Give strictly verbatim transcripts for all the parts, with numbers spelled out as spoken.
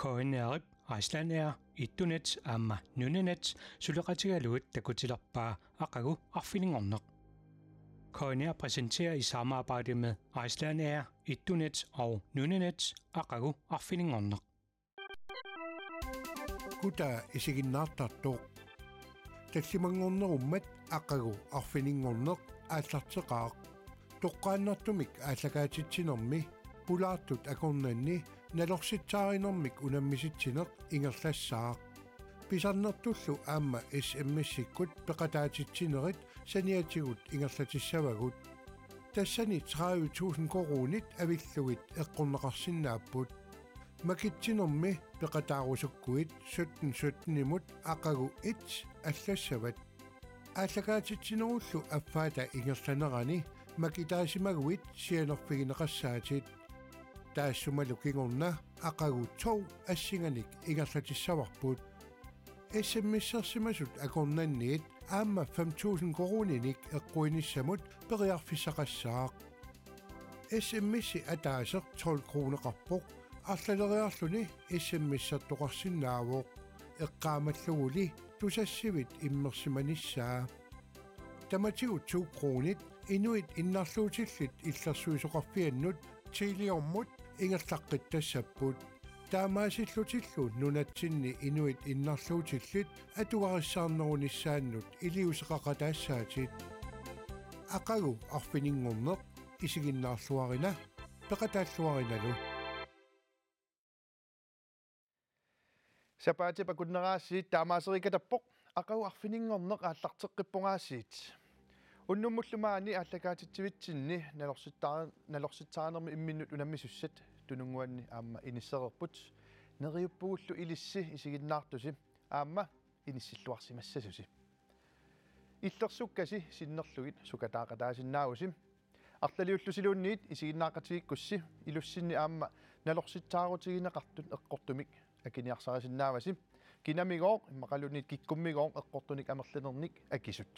K N R-ip Icelandair, Etunet aamma Nunanet suleqatigalugit takutilerpaa aqagu arfininngorneq. K N R præsenterer i samarbejde med Icelandair, Etunet og Nunanet aqagu arfininngorneq. Kutaa isiginnaartartoq. Tallimanngornerummat aqagu arfininngorneq aallarteqaaq. Toqqaannartumik aallakaatitsinermi pulaartut akornanni nalorsitsaarinermik unammisitsineq ingerlassaaq. Pisarnertullu aamma S M S-ikkut peqataatitsinerit saniatigut ingerlatissavagut. Tassani tredive tusind koruunit avillugit eqqorneqarsinnaapput. Makitsinermi peqataarusukkuit sytten sytten-imut aqagu et allassavat. Aallakaatitsinerullu affaata ingerlanerani makitaasimaguit sianerfigineqassaatit. Taassumalu kingorna aqagu to assinganik ingerlatissavarput. S M S-ersimasut akornanniit aamma fem tusind koruuninik eqquinissamut periarfissaqassaaq. S M S-i ataaseq tolv kroneqarpoq, arlaleriarluni S M S-ertoqarsinnaavoq, eqqaamalluguli Tusassivit immersimanissaa. Tamatigut to kronit inuit innarluutillit illersuisoqarfiannut Teliamut ingerlaqqittassapput. Taamaasillutillu nunatsinni inuit innarluutillit atugarissaarnerunissaannut iliuuseqaqataassaatit. Aqagu arfininngorneq isiginnaarluarina, peqataalluarinalu. Sapaatip akunnera aasiit taamaaserikatappoq, aqagu arfininngorneq aallarteqqippoq aasiit. Unnummullu maani aallakaatitsivitsinni nalorsitsaa-, nalorsitsaanermi imminnut unammisussat Tununnguanni aamma inissereerput. Neriuppugullu ilissi isiginnaartusi aamma inissilluarsimassasusi. Illersukkasi sinnerlugit sukataaqataasinnaavusi. Arlaliullusiluunniit isiginnaaqatigiikkussi ilussinni aamma nalorsitsaarutigineqartut eqqortumik akiniarsarisinnaavasi. Kinamigooq immaqaluunniit kikkummigooq eqqortunik amerlanernik akisut.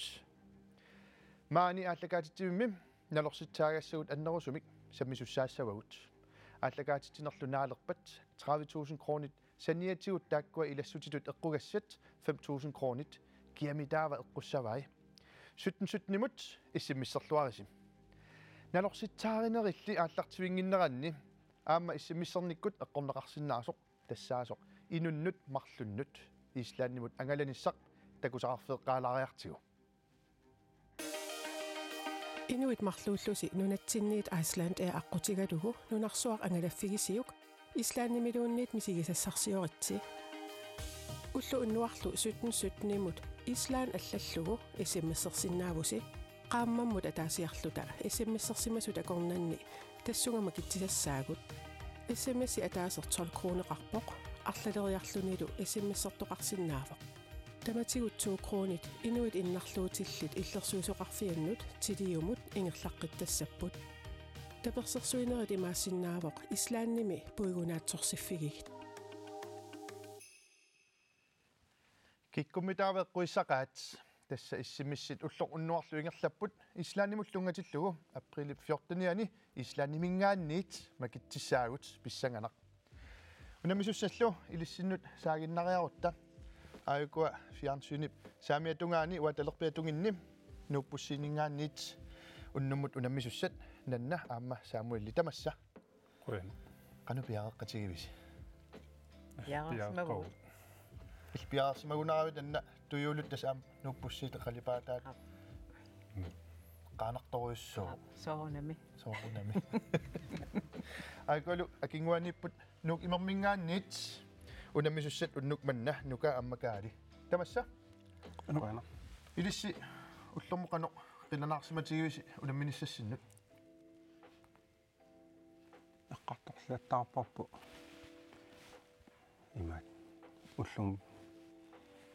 Maani aallakaatitsivimmi nalorsitsaagassagut annerusumik sammisussaassavagut. Aallakaatitsinerlu naalerpat tredive tusind kronit saniatigut taakkua ilassutitut eqqugassat fem tusind kronit kiamitaava eqqussavai. Sytten sytten-imut S M S-erluarisi. Nalorsitsaarinerilli aallartivinnginneranni aamma S M S-ernikkut eqqorneqarsinnaasoq tassaasoq inunnut marlunnut Islandimut angalanissaq takusaqarfeeqqaalaariartigu. Inuit marluullusi nunatsinniit Icelandair aqqutigalugu nunarsuaq angalaffigisiuk Islandimiluunniit misigisassarsioritsi. Ulloq unnuarlu sytten sytten-imut Island allallugu S M S-ersinnaavusi. Qaammammut ataasiarluta S M S-ersimasut akornanni tassunga makitsisassaagut. S M S-i ataaseq tolv kroneqarpoq, arlaleriarlunilu S M S-ertoqarsinnaavoq. Tamatigut to kronit inuit innarluutillit illersuisoqarfiannut Teliamut ingerlaqqittassapput. Tapersersuinerit imaassinnaavoq Islandimi puigunaatsorsiffigigit. Kikkummitaava eqquissaqaat, tassa S M S-it ulloq unnuarlu ingerlapput Islandimut tunngatillugu aprilip fjortenianni Islandiminngaanniit makitsissaagut pissanganaq. Unammisussallu ilissinnut saaginnariarutta. Aajukua fjernsynip saamiata tungaani uanga talerpiata tunginni Nuup Bussiininngaanniit unnummut unammisussat Nanna aamma Samueli, tamassa. Qujan. Qanoq piareeqqatigivisi? Piareersimavugut. Illit piareersimagunaaravit Nanna, tujuulut tassa aamma Nuup Bussiit qalipaataat. Aap. Qaanartorujussuuvoq. Soorunami. Soorunami. Aajukua akinnguaniipput Nuuk Imerminngaanniit unammisussat unnuk manna Nuka aamma Kaali. Tamassa? Qujanaq. Ilissi ullormut qanoq qilanaarsimatigivisi unamminissassinnut? Eqqartorluattaarparput imaat ullumi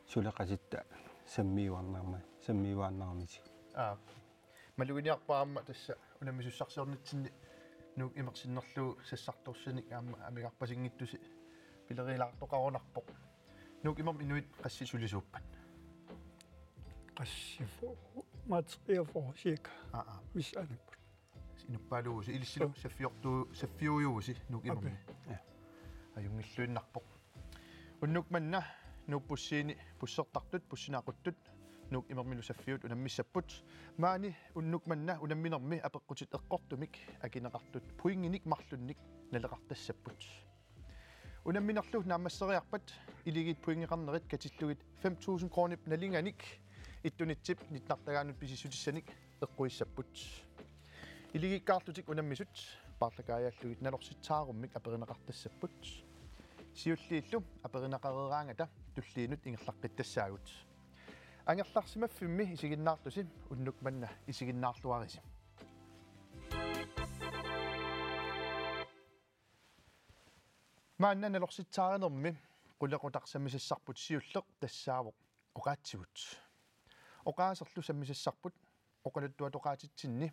suleqatitta sammiuaannarma-, sammiuaannarnisi. Aap. Maluginiarpara aamma tassa unammisussarsiornitsinni Nuuk Imeq sinnerlugu sassartorsiorneq aamma amigarpasinngitsusi pileriilaartoqarunarpoq. Nuuk Imermi inuit qassit sulisuuppat? Qassit fyrre, max treogfyrre cirka. Aa, aa. Missaaniipput. Inuppaaluvusi, ilissilu saffiortu-, saffiujuvusi Nuuk Imermi. Ape. Ja. Ajunngilluinnarpoq. Unnuk manna Nuup Bussiini bussertartut, bussinik aquttut, Nuuk Imermilu Saffiut unammissapput. Maani unnuk manna unamminermi apeqqutit eqqortumik akineqartut pointinik marlunnik naleqartassapput. Unamminerlu naammasseriarpat iligiit pointeqarnerit katillugit fem tusind kronip nalinganik Ittunitsip nittartagaannut pisissutissanik eqquissapput. Iligiikkaarlutik unammisut paarlakaajallugit nalorsitsaarummik aperineqartassapput. Siulliillu aperineqareeraangata tulliinut ingerlaqqittassagut. Angerlarsimaffimmi isiginnaartusi unnuk manna isiginnaarluarisi. Maanna nalorsitsaarinermi qulequtaq sammisassarput siulleq tassaavoq oqaatsigut. Oqaaserlu sammisassarput oqaluttuatoqaatitsinni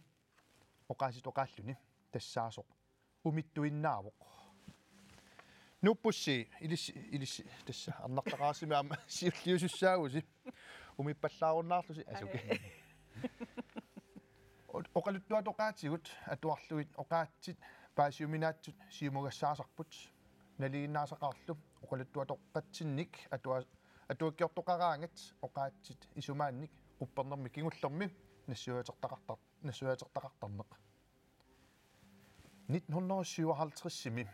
oqaasit oqaalluni tassaasoq umittuinnaavoq. Nuup Bussi, ilissi, ilissi, tassa arnartaqaasimi aamma siulliusussaavusi. Umippallaarunnaarlusi asuki. Oqaluttuatoqaatigut atuarlugit oqaatsit paasiuminaatsut siumugassaasarput. Nalinginnaasaqarlu oqaluttuatoqatsinnik atua-, atuakkiortoqaraangat oqaatsit isumaannik quppernermi kingullermi nassuiatertaqartar-, nassuiatertaqartarneq. Nitten hundrede og syvoghalvtreds-imi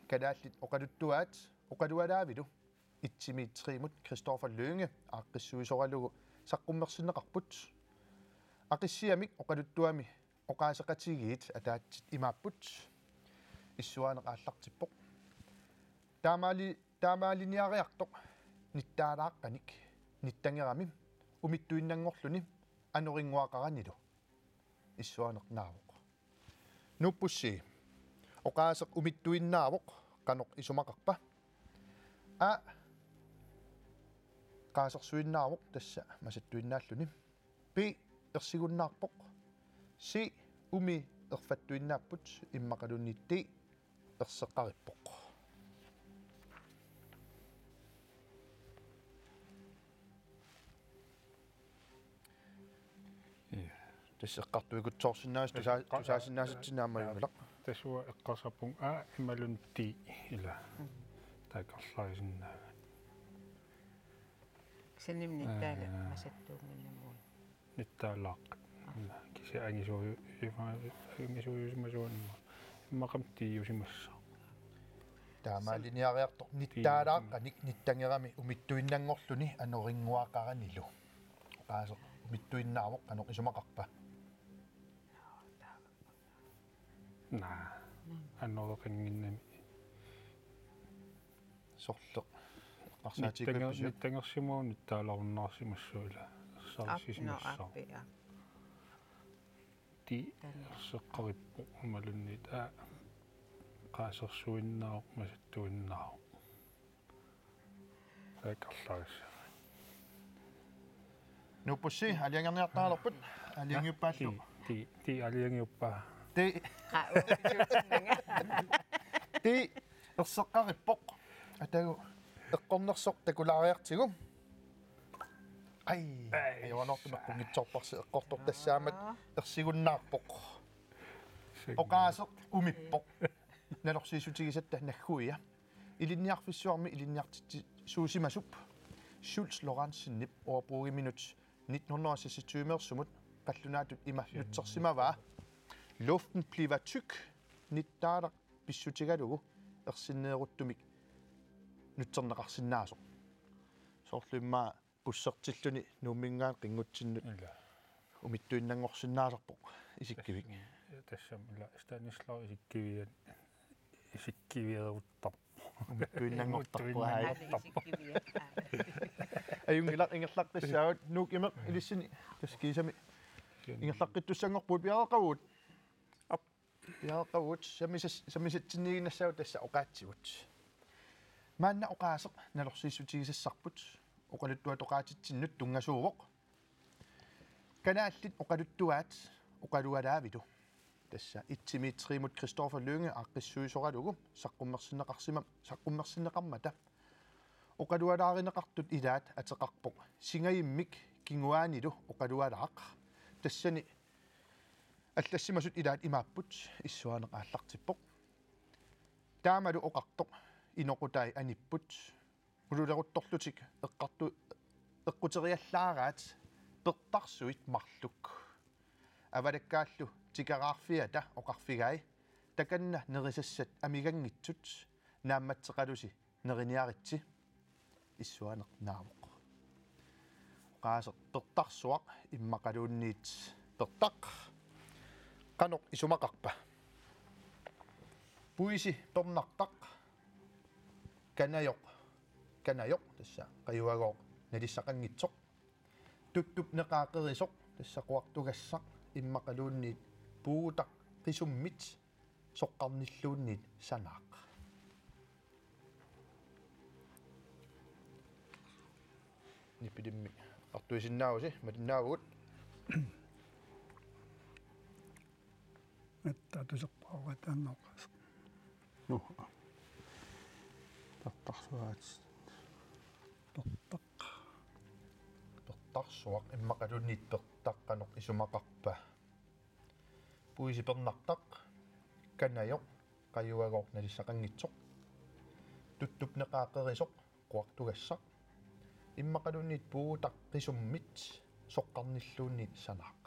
kalaallit oqaluttuaat oqalualaavilu Ittimit Trimut Christoffer Lynge aaqqissuisoralugu saqqummersinneqarput. Aqissiamik oqaluttuami oqaaseqatigiit ataatsit imaapput. Issuaaneq aallartippoq. Taamaali-, taamaaliniariartoq nittaalaaqanik nittangerami umittuinnanngorluni anorinnguaqaranilu. Issuaaneq naavoq. Nuup Bussi. Oqaaseq umittuinnaavoq, qanoq isumaqarpa? A. Qaasersuinnaavoq, tassa masattuinnaalluni. B. Ersigunnaarpoq. C. Umi erfattuinnaapput, immaqaluunniit D. Erseqqarippoq. Ja. Tassa eqqartuikutsoorsinnaasut tusaa-, eqqa-, tusaasinnaasatsinnik aamma ajunngilaq. Tassa eqqarsarpunga A imaluunniit D ila. Mm. Taakkarlarisinnaavaat. Sanimni taala, aa, masattuunnginnamut. Nittaalaaq. Aa. Kisianni angisuuju-, angisuujusimasuanngua. Immaqami D-usimassaaq. Taamaaliniariartoq nittaalaaqanik nittangerami umittuinnanngorluni anorinnguaqaranilu. Oqaaseq umittuinnaavoq, qanoq isumaqarpa? Naa. Naa. Anoreqannginnami. Sorleq. Eqqarsaatigaluarpisiuk? Nittanger-, nittangersimasoq nittaallarunnaarsimassaaq ila. Aap, no, ersarissisimassaaq. Aappi, aap. Ti Taanna. Erseqqarippoq imaluunniit A. Qaasersuinnaavoq, masattuinnaavoq. Taakkarlarissavat. Nuup Bussi, aalajangerniartaraluarput, aalajangiuppaallu. Ti, ti, ti aalajangiuppaa. Ti. Qa, uukkiutsinnanga. Ti, erseqqarippoq. Atagu, eqqornersoq takulaariartigu. Ai, ai, ajoranortumik qunngitsoorparsi eqqortoq tassaammat Aa. Ersigunnaarpoq. Sing. Oqaaseq umippoq. Nalorsiissutigisatta nagguia. Ilinniarfissuarmi ilinniartitsisuusimasup Schultz Lorenzenip ordbogiminut nitten hundrede og seksogtyve-meersumut qallunaatut ima nutsersimavaa: Luften bliver tyk, nittaalaq pissutigalugu ersinneeruttumik nutserneqarsinnaasoq. Soorlu immaqa bussertilluni Nuumminngaanniit Qinngutsinnut Ila. Umittuinnanngorsinnaasarpoq Isikkivik. Tass-, tassami ila Stanislav Isikkivian Isikkiviaruttarpoq. Umittuinnanngortarpoq, aa. Umittuinnanngortarpoq. Aali Isikkiviat, aa. Ajunngilaq, ingerlaqqissaagut. Nuuk Imeq, ilissinnut tassa kiisami ingerlaqqittussanngorpugut, piareeqqavugut. Aap. Piareeqqavugut, sammisas-, sammisatsinniiginnassaagut tassa oqaatsigut. Maanna oqaaseq nalorsiissutigisassarput oqaluttuatoqaatitsinnut tunngasuuvoq. Kalaallit oqaluttuaat oqalualaavilu. Tassa Ittimit Trimut Christoffer Lynge aaqqissuisoralugu saqqummersinneqarsima-, saqqummersinneqarmata. Oqalualaarineqartut ilaat ateqarpoq Singajimmik kinguaanilu oqalualaaq. Tassani allassimasut ilaat imaapput, issuaaneq aallartippoq. Taamalu oqartoq inoqutai anipput. Ululeruttorlutik eqqartu-, eqquteriallaaraat pertarsuit marluk. Avalakkaallu tikeraarfiata oqarfigai: Takanna nerisassat amiganngitsut, naammatseqalusi neriniaritsi. Issuaaneq naavoq. Oqaaseq pertarsuaq immaqaluunniit pertaq. Qanoq isumaqarpa? Puisi pernartaq. Kanajoq. Kanajoq, tassa qajuagooq nalissaqanngitsoq. Tuttup neqaa qerisoq, tassa quartugassaq, immaqaluunniit puugutaq qisummit soqqarnilluunniit sanaaq. Nipilimmik eqqartuisinnaavusi, malinnaavugut. Atta tusarpaavataannoqas. Nu. Pertarsuaat. Pertaq. Pertarsuaq immaqaluunniit pertaq, qanoq isumaqarpa? Puisi pernartaq. Kanajoq, qajuagooq nalissaqanngitsoq. Tuttup neqaa qerisoq, quartugassaq. Immaqaluunniit puugutaq qisummit soqqarnilluunniit sanaaq.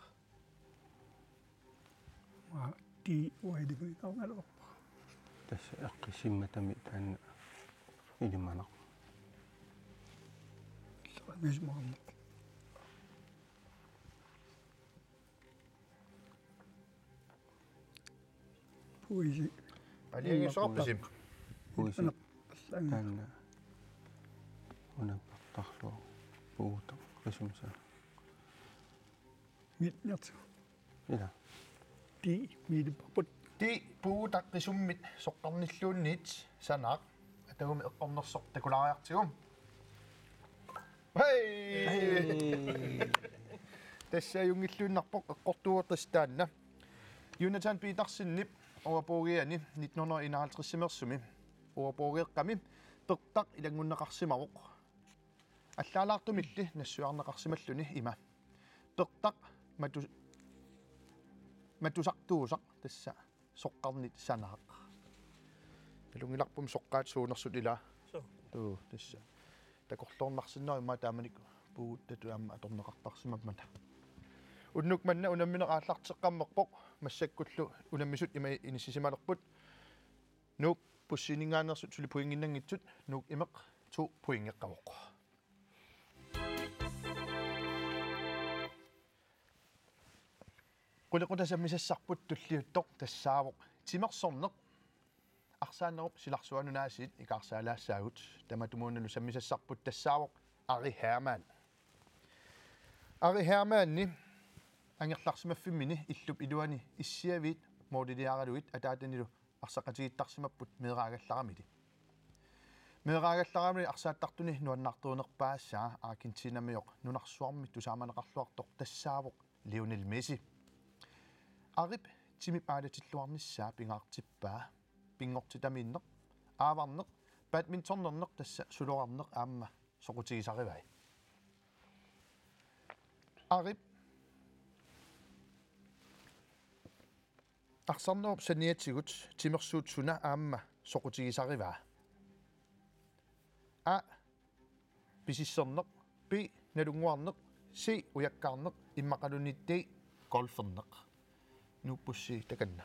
Aa, ti uailiviinnarnaluarpara. Tassa eqqissimmatami taanna ilimanaq. Illuamiismaarneq. Puisi. Aliagisoorpisi? Puisi. Taanna. Una pertarsuaq puugutaq qisummi sanaaq. Miilliartigu. Ila. Ti miilipparput. Ti puugutaq qisummit soqqarnilluunniit sanaaq. Atagumi eqqornersoq takulaariartigu. Hej! Hej! Tassa ajunngilluinnarpoq, eqqortuuvoq tassa taanna. Jonathan Petersenip ordbogiani nitten hundrede og enoghalvtreds-imeersumi ordbogeeqqami pertaq ilanngunneqarsimavoq. Allaalaartumilli nassuiarneqarsimalluni ima. Pertaq matu-, matusartuusaq, tassa soqqarnit sanaaq. Nalunngilarput soqqaat suunersut, ilaa. Suu. Tuu, tassa. Takorloornarsinnaavat immaqa taamanikkut puuguttatut aamma atorneqartarsimammata. Unnuk manna unammineq aallarteqqammerpoq, massakkullu unammisut ima inissisimalerput. Nuup Pussiininngaanneersut suli pointinnanngitsut, Nuuk Imeq to pointeqqavoq. Qulequtaq sammisassarput tulliuttoq tassaavoq timersorneq. Arsaannerup silarsuanut aasiit ikaarsaallaassaagut, tamatumuunalu sammisassarput tassaavoq Ari Hermann. Ari Hermanni angerlarsimaffimmini illup iluani issiaviit mooriliaralugit ataatanilu arsaqatigiittarsimapput meeraagallaramili. Meeraagallaramili arsaattartuni nuannaartuunerpaassaa Argentinamiooq nunarsuarmi tusaamaneqarluartoq tassaavoq Lionel Messi. Arip timip aalatilluarnissaa pingaartippaa, pinngortitamiinneq, aavarneq, badmintonerneq, tassa sulorarneq aamma soqutigisarivai. Arip arsarnerup saniatigut timersuut suna aamma soqutigisarivaa? A, pisisserneq, B, nalunnguarneq, C, ujakkaarneq, immaqaluunniit D, golferneq. Nuup Bussi, takanna.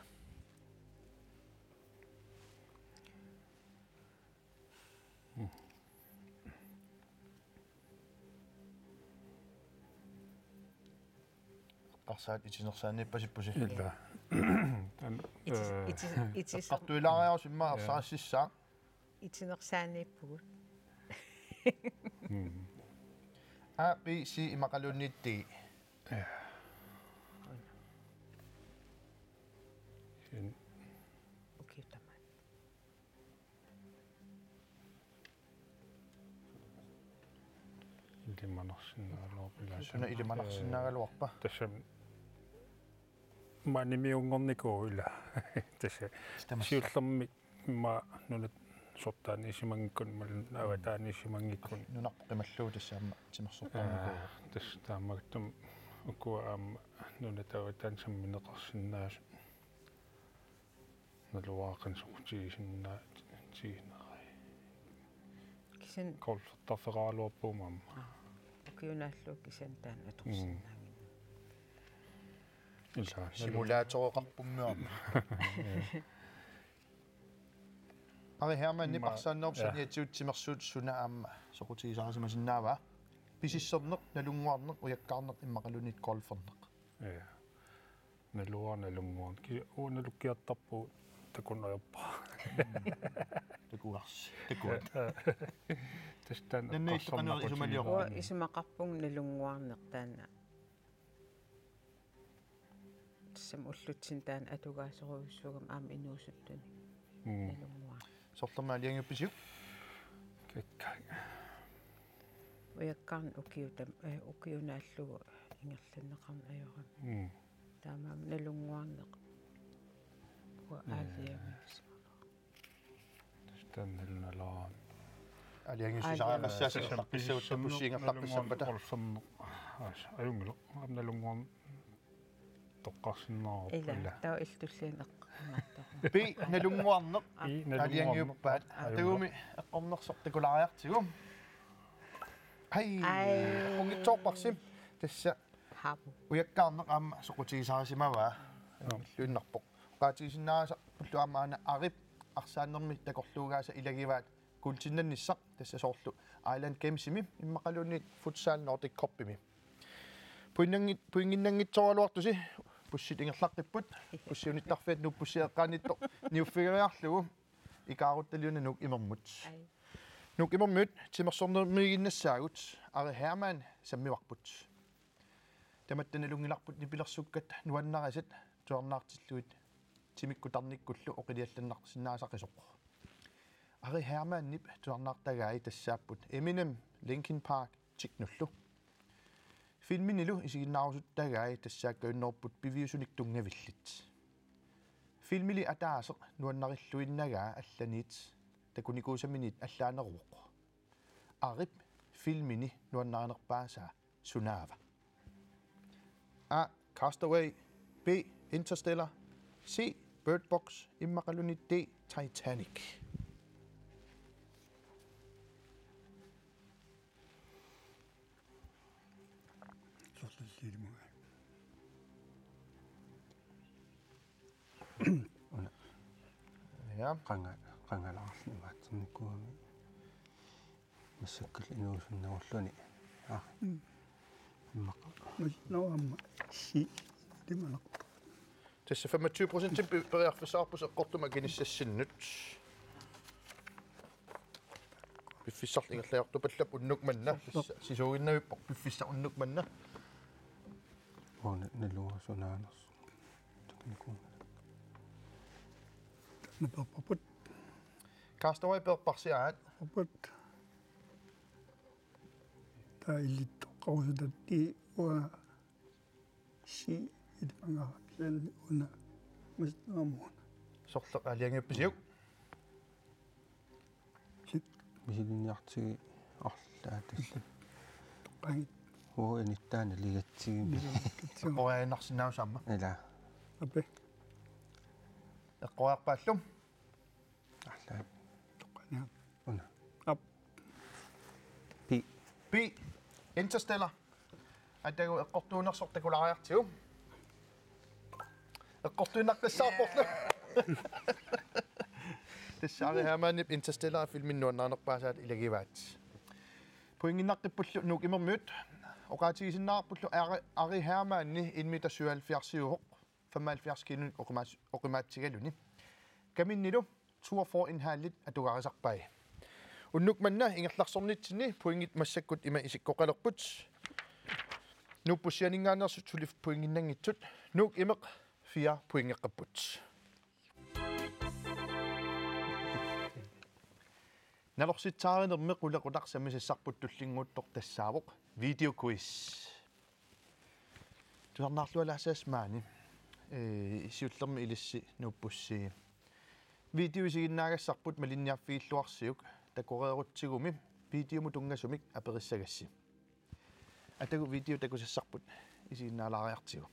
Eqqarsaat itinersaaniippasippusi. Ila. Tan-, Iti-, eh, iti-, iti-, eqqartuilaariarussi immaqa, ja, arsarississaaq. Itinersaaniippugut. Mm. A, B, C immaqaluunniit D. Ja. Sin. Okay, taman. Ilimanarsinnaagaluarpa ilaa? Suna ilimanarsinnaagaluarpa? Tassami maanimiunngornikuuvoq ilaa. Tassa. Tamassi. Siullermik immaqa nunat sortaaniissimanngikkuni, imaluunniit avataaniissimanngikkuni. Nunarput qimallugu tassa aamma timersortarnikuuvoq. Aa, tassa taamaattumik ukua aamma nunat avataanni sammineqarsinnaasut. Naluara qanoq soqutigisinnaatiginerai. Sen golfertarfeqaraluarpugut aamma. Aa, ukiunaallu kisianni taanna atorsinnaaginnarpoq. Ilaa, simulatoreqarpummi aamma. Ari Hermann, ma-, arsaannerup, ja, saniatigut timersuut suna aamma soqutigisarisimasinnaavaa? Pisisserneq, nalunnguarneq, ujakkaarneq, immaqaluunniit golferneq. Ja. Naluara nalunnguarneq. Ki-, uu, nalukkiartarpugut takuneq ajorpara. Takuarsi. Takuat. Tassa taanna. Nanna eqqarsaarnaqqutit isumaliorpara. Uanga isumaqarpunga nalunnguarneq taanna. Tassami ullutsinni taanna atugaasorujussuugami aamma inuusuttuni. Mm. Nalunnguarneq. Sorlermi aalajangiuppisiuk? Kakkaak. Ujakkaarneq ukiut tam-, eh, ukiunaallugu ingerlanneqarneq ajorami. Mm. Taamaammat nalunnguarneq. Uanga, ja, aalajangiussimalerpunga. Tassa taanna nalunalaarami. Aalajangiussisariaqassaasi. Aalajangiussisariaqassaasi. Ingerlaqqissagutsigu, bussi ingerlaqqissappata. Golferneq. Aas, ajunngilaq. Aamma nalunnguarneq toqqarsinnaavarput. Ilaa, ilaa. Taava illit tulliani eqqaamaattoq. Pi, nalunnguarneq. Pi, nalunnguarneq. Aalajangiuppaat. Ajunngilaq. Takuumi eqqornersoq takulaariartigu. Hai. Ai. Qunngitsoorparsi. Tassa. Havu. Ujakkaarneq aamma soqutigisarisimavaa. Joo. Illuinnarpoq. Oqaatigisinnaasarpullu aamma aana Arip arsaannermi takorluugaasa ilagivaat kuultinnannissaq, tassa soorlu Island Gamesimi immaqaluunniit Futsal Nordic Cupimi. Pointinnanngit-, pointinnanngitsooraluartusi bussit ingerlaqqipput, bussit unittarfiat Nuup Bussit eqqaanniittoq niuffigeriarlugu ikaaruttaliuna Nuuk Imermut. Ai. Nuuk Imermiut timersornermiiginnassaagut, Ari Hermann sammivarput. Tamatta nalunngilarput nipilersukkat nuannarisat tusarnaartillugit timikkut tarnikkullu oqiliallannarsinnaassaqisoq. Ari Hermannip tusarnaartagai tassaapput Eminem, Linkin Park, Technollu. Filminilu isiginnaarusuttagai tassaakkajunneruppput piviusunik tunngavillit. Filmili ataaseq nuannarilluinnagaa allaniit takunikuusaminiit allaaneruvoq. Arip filmini nuannarinerpaasaa sunaava? A, Castaway. B, Interstellar. C, Bird Box. Immaqaluunniit D, Titanic. Sorlilliilimui. Una. Ja. Qanga-, qangalaarluni imaattornikuugami. Massakkut inuusunnerulluni. Aa. Mm. Immaqa. Mas-, nå, aamma. Si-, timanaq. Tassa femogtyve procent pe-, periarfissaqarpusi eqqortumik akinissassinnut. Piffissaq ingerlajartupallap unnuk manna. Pissa-, sisuuginnavippoq piffissaq unnuk manna. Uuna naluara sunaanersoq. Takunikuunngilara. Taanna peerparput. Castaway peerparsi aat. Peerparput. Taava ilittoqqarusutatti uanga si ilimagaara kisianni una massakkut una. Sorleq aalajangiuppisiuk? Sit. Misiliiniartigu arlaat tassa. Toqqaanngi. Uagut inuttaa naligatsigit. Naligatsigit. Eqqoriaannarsinnaavasi aamma. Ilaa. Aap. Eqqoriarpaallu. Arlaat. Toqqaanngi. Una. Aap. Pi. Pi. Interstellar. Atagu eqqortuunersoq takulaariartigu. Eqqortuinnaqqissaarporlu. Tassa Ari Hermannip Interstellar filmini nuannarinerpaasaat ilagivaat. Pointinnaqqippullu Nuuk Imermiut. Oqaatigisinnaavarpullu Ari, Ari Hermanni en meter syvoghalvfjerdsiuvoq, femoghalvfjerds kilunik oqimaats-, oqimaatsigaluni. Kaminnilu toogfyrre en halv atugarisarpai. Unnuk manna ingerlaarsornitsinni pointit massakkut ima isikkoqalerput. Nuup Bussianinngaanneersut suli pointinnanngitsut. Nuuk Imeq fire pointeqqipput. Nalorsitsisarinermi qulequtaq sammisassarput tullinnguuttoq tassaavoq videoquiz. Tusarnaarlualaassaasi maani, ee, siullermik ilissi Nuup Bussi. Video isiginnaagassarput malinniarfigilluarsiuk, takoreerutsigumi videomut tunngasumik aperissagassi. Atagu video takusassarput isiginnaalaariartigu.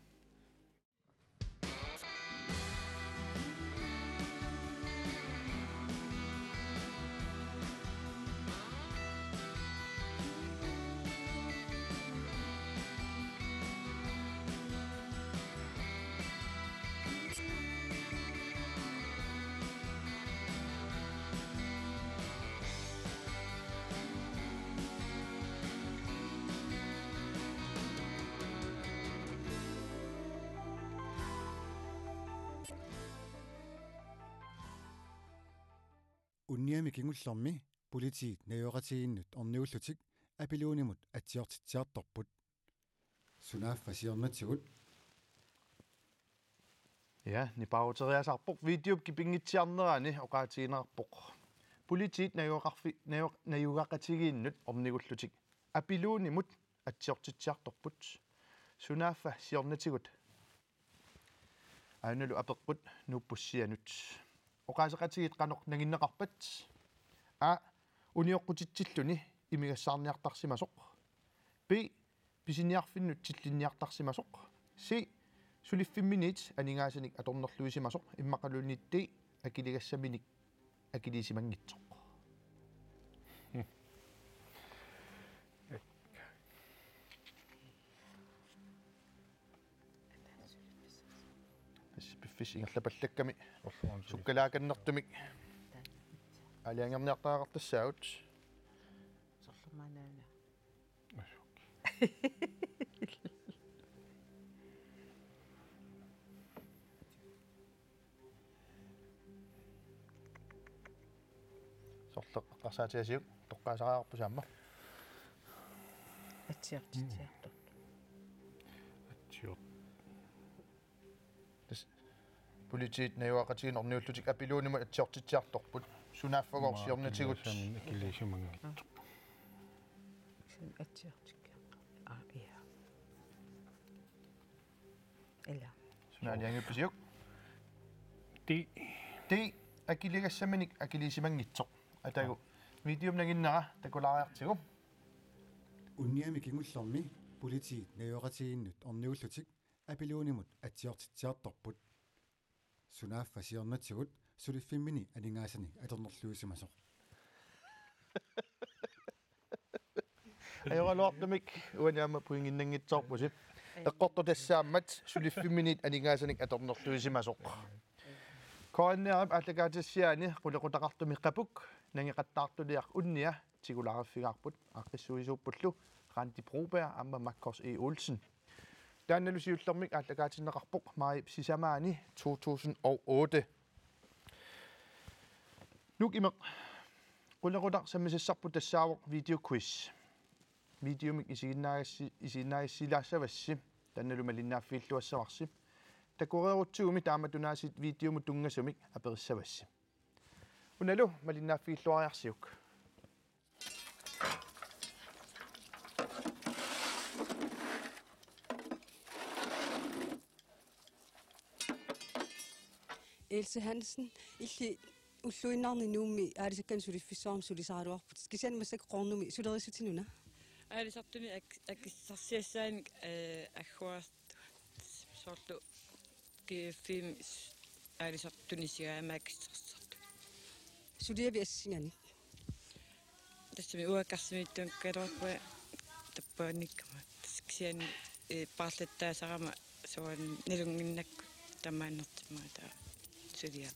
Unniami kingullermi politiit najugaqatigiinnut ornigullutik Apiluunimut atsiortitsiartorput. Sunaaffa siornatigut. Ja, nipaaruteriasaarpoq, videop kipingitsiarnerani oqaatigineqarpoq. Politiit najugaqarfi-, najuq-, najugaqatigiinnut ornigullutik Apiluunimut atsiortitsiartorput. Sunaaffa siornatigut. Aanalu apeqqut nuuppussianut. Oqaaseqatigiit qanoq nanginneqarpat? A. Unioqqutitsilluni imigassaarniartarsimasoq. B. Pisiniarfinnut tillinniartarsimasoq. C. Suliffimminit aningaasanik atornerluisimasoq immaqaluunniit D. Akiligassaminik akiliisimanngitsoq. Tassa piffissap ingerlapallakkami sukkalaakkannertumik aalajangerniartariaqartassaagut. Sorlermaanaana. Sorleq eqqarsaatigassiuk toqqaasariaqarpusi aamma. Atsiortitsiartorput. Atsior-. Tassa politiit najugaqatigiinnut ornigullutik Apiluunimut atsiortitsiartorput. Sunaaffa siornatigut. Akiliisimanngitsoq. Sun atsiortikkiartorput. Aa, ja. Ila. Suna aalajangiuppisiuk? D. D. Akiligassaminik akiliisimanngitsoq. Atagu. Videop nanginnera takulaariartigu. Unniami kingullermi politiit najugaqatigiinnut ornigullutik Apiluunimut atsiortitsiartorput. Sunaaffa siornatigut suliffimmini aningaasanik atornerluisimasoq. Ajoraluartumik uani aamma pointinnanngitsoorpusi. Eqqortoq tassaammat suliffimminit aningaasanik atornerluisimasoq. K N R-ip aallakaatissiaani qulequtaqartumi qapuk nangeqattaartuliaq Unnia tigulaariffigaarput aaqqissuisuuppullu Randi Broberg aamma Markus E. Olsen. Taannalu siullermik aallakaatinneqarpoq maajip sisamaani to tusind og otte. Nuuk Imeq, qulequtaq sammisassarput tassaavoq videoquiz. Videomik isiginnaagassi-, isiginnaagassiilaassavassi, taannalu malinnaaffiilluassavarsi. Takoreerutsigumi taamatunaasiit videomut tunngasumik aperissavassi. Unalu malinnaaffiilluariarsiuk. Else Hansen, illit ulluinnarni Nuummi aalisakkanik suliffissuarnik sulisaraluarputit. Kisianni massakkut Qoornumi sulerissutinik una? Aalisartunik ak-, akissarsiassaanik, eh, agguartut soorlu G F-imi s-, aalisartunik sigaama akissarsisartut. Suliavit assinganik? Tassami uanga karsimittuunngikkaluarpunga tappavunnikkama. Tassa kisianni, eh, paarlattaasarama soorunami nalunnginnakku tamaannertimmagu taava suliaq.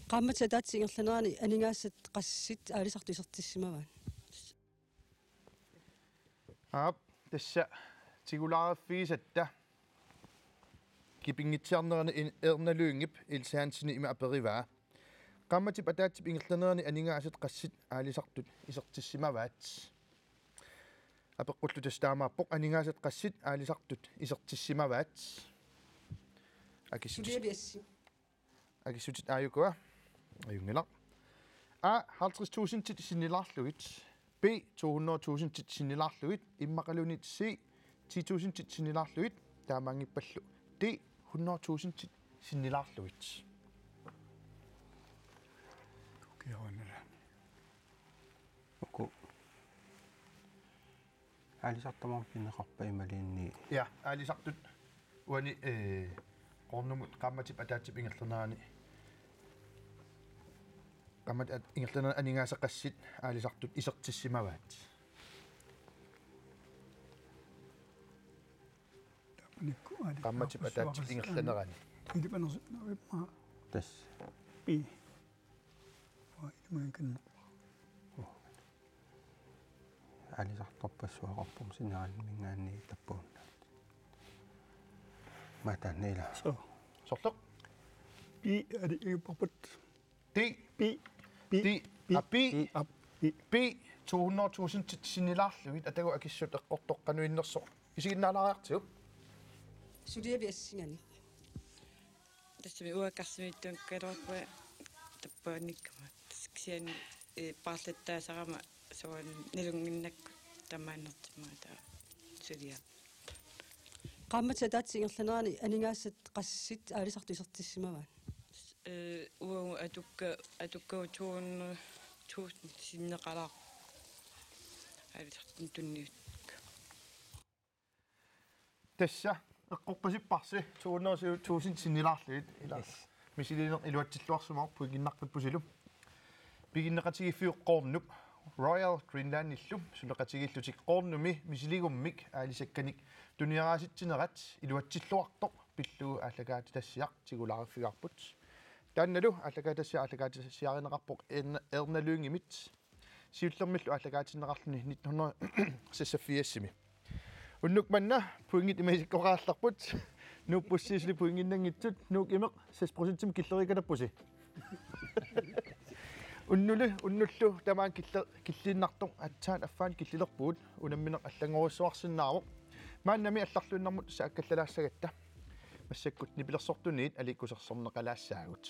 Qaammatip ataatsip ingerlanerani aningaasat qassit aalisartut isertissimavaat? Aap, tassa tigulaariffigisatta kipingitsiarnerani in-, Erna Lyngep Else Hansenip ima aperivaa. Qaammatip ataatsip ingerlanerani aningaasat qassit aalisartut isertissimavaat? Apeqqullu tassa taamaappoq: aningaasat qassit aalisartut isertissimavaat? Akissutit. Suliavit assinganik? Akissutit aajukua? Ajunngilaq. A, halvtreds tusindit sinnilaarlugit. B, to hundrede tusindit sinnilaarlugit. Immaqaluunniit C, ti tusindit sinnilaarlugit. Taamaanngippallu D, hundrede tusindit sinnilaarlugit. Kukiarunnera. Uku. Aalisartut tamaasa pineqarput imaluunniit? Ja, aalisartut uani, eh, Qoornumut qaammatip ataatsip ingerlanerani. Qaammatip at-, ingerlanerani aningaasat qassit aalisartut isertissimavaat? Qaammatip ataatsip ingerlanerani. Ilipanersi-, naavimmaa. Tassa. Pi. Ua, ilimagikannerpara. Aalisartorpassuaqarpoq sinaarinninngaanniit tappuunnaat. Mataanna ila. So. Sorleq? Pi, ali, ipparput. Ti. Pi. Pi, pi, pi, pi, pi, to hundrede tusind sinnilaarlugit, atagu akissut eqqortoq qanoq innersoq. Isiginnaalaariartigu. Suliavi assingani. Tassami uanga karsumiittuunngikkaluarpunga tappavanikkama. Kisianni, eh, paarlattaasarama soorlu nalunnginnakku tamaannartimmata suliaq. Qaammatit ataatsip ingerlanerani aningaasat qassit aalisartut isertissimavaat? Eh, uagut atukka-, atukkagut to hundrede tusind sinneqalaarpoq. Aalisartut tunniussakka. Tassa eqqorpasipparsi to hundrede tusind sinnilaarlugit, ila. Yes. Misiliineq iluatsilluarsimavoq, pointinnarpippusilu. Piginneqatigiiffiup Qoornup Royal Greenlandillu suleqatigiillutik Qoornumi misiligummik aalisakkanik tunioraatsitsinerat iluatsilluartoq pillugu aallakaatitassiaq tigulaariffigaarput. Taannalu aallakaatitassiaq aallakaatitassiarineqarpoq Erna-, Erna Lyngemit, siullermillu aallakaatinneqarluni nitten hundrede seksogfirsimi. Unnuk manna pointit ima isikkoqarallarput. Nuup Bussi suli pointinnanngitsut, Nuuk Imeq seks procentimik killereeqatappusi. Unnuli, unnullu tamaani kille-, killiinnartoq aatsaat affaani killilerpugut, unammineq allanngorujussuarsinnaavoq. Maannami allarluinnarmut saakkallalaassagatta. Massakkut nipilersortunit aliikkusersorneqalaassaagut.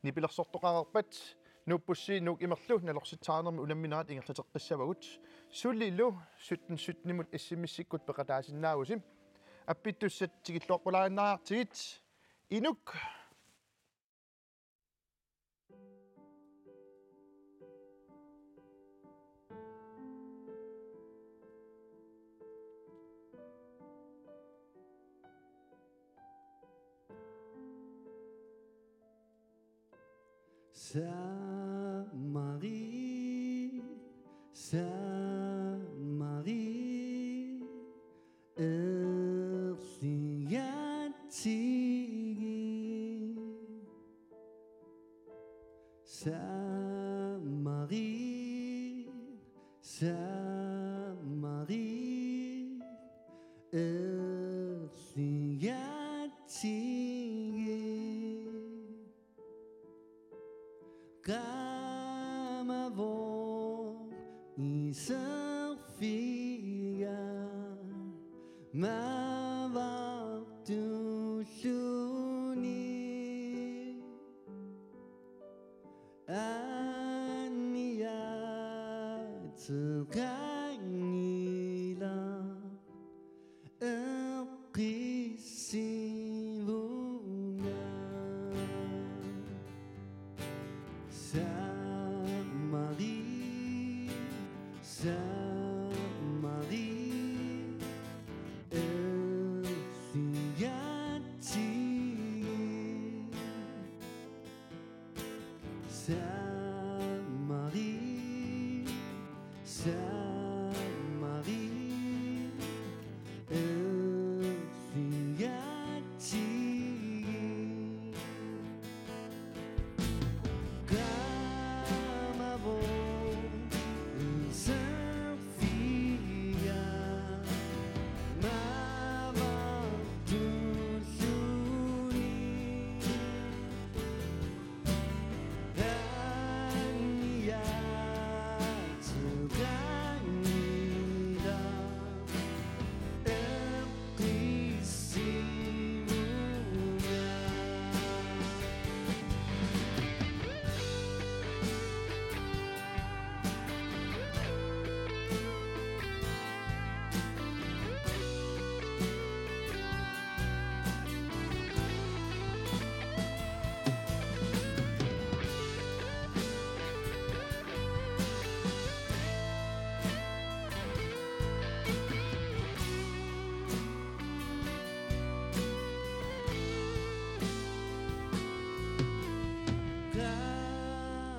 Nipilersortoqareerpat Nuup Bussi Nuuk Imerlu nalorsitsisarnermi unamminerat ingerlateqqissavagut. Sulilu sytten sytten-imut S M S-ikkut peqataasinnaavusi. Appittussat tikilluarpulaarinnariartigit. Inuk. Saamari, saamari, erliatsigi. Saamari, saamari, erliatsigi. Qaamavoq iserfiga mavartulluni. Anniaateqanngilaq eqqissivunga. Saamari, saamari, erliatsigi. Saamari, saamari, erliatsigi. Qaamavoq iserfiga mavartulluni.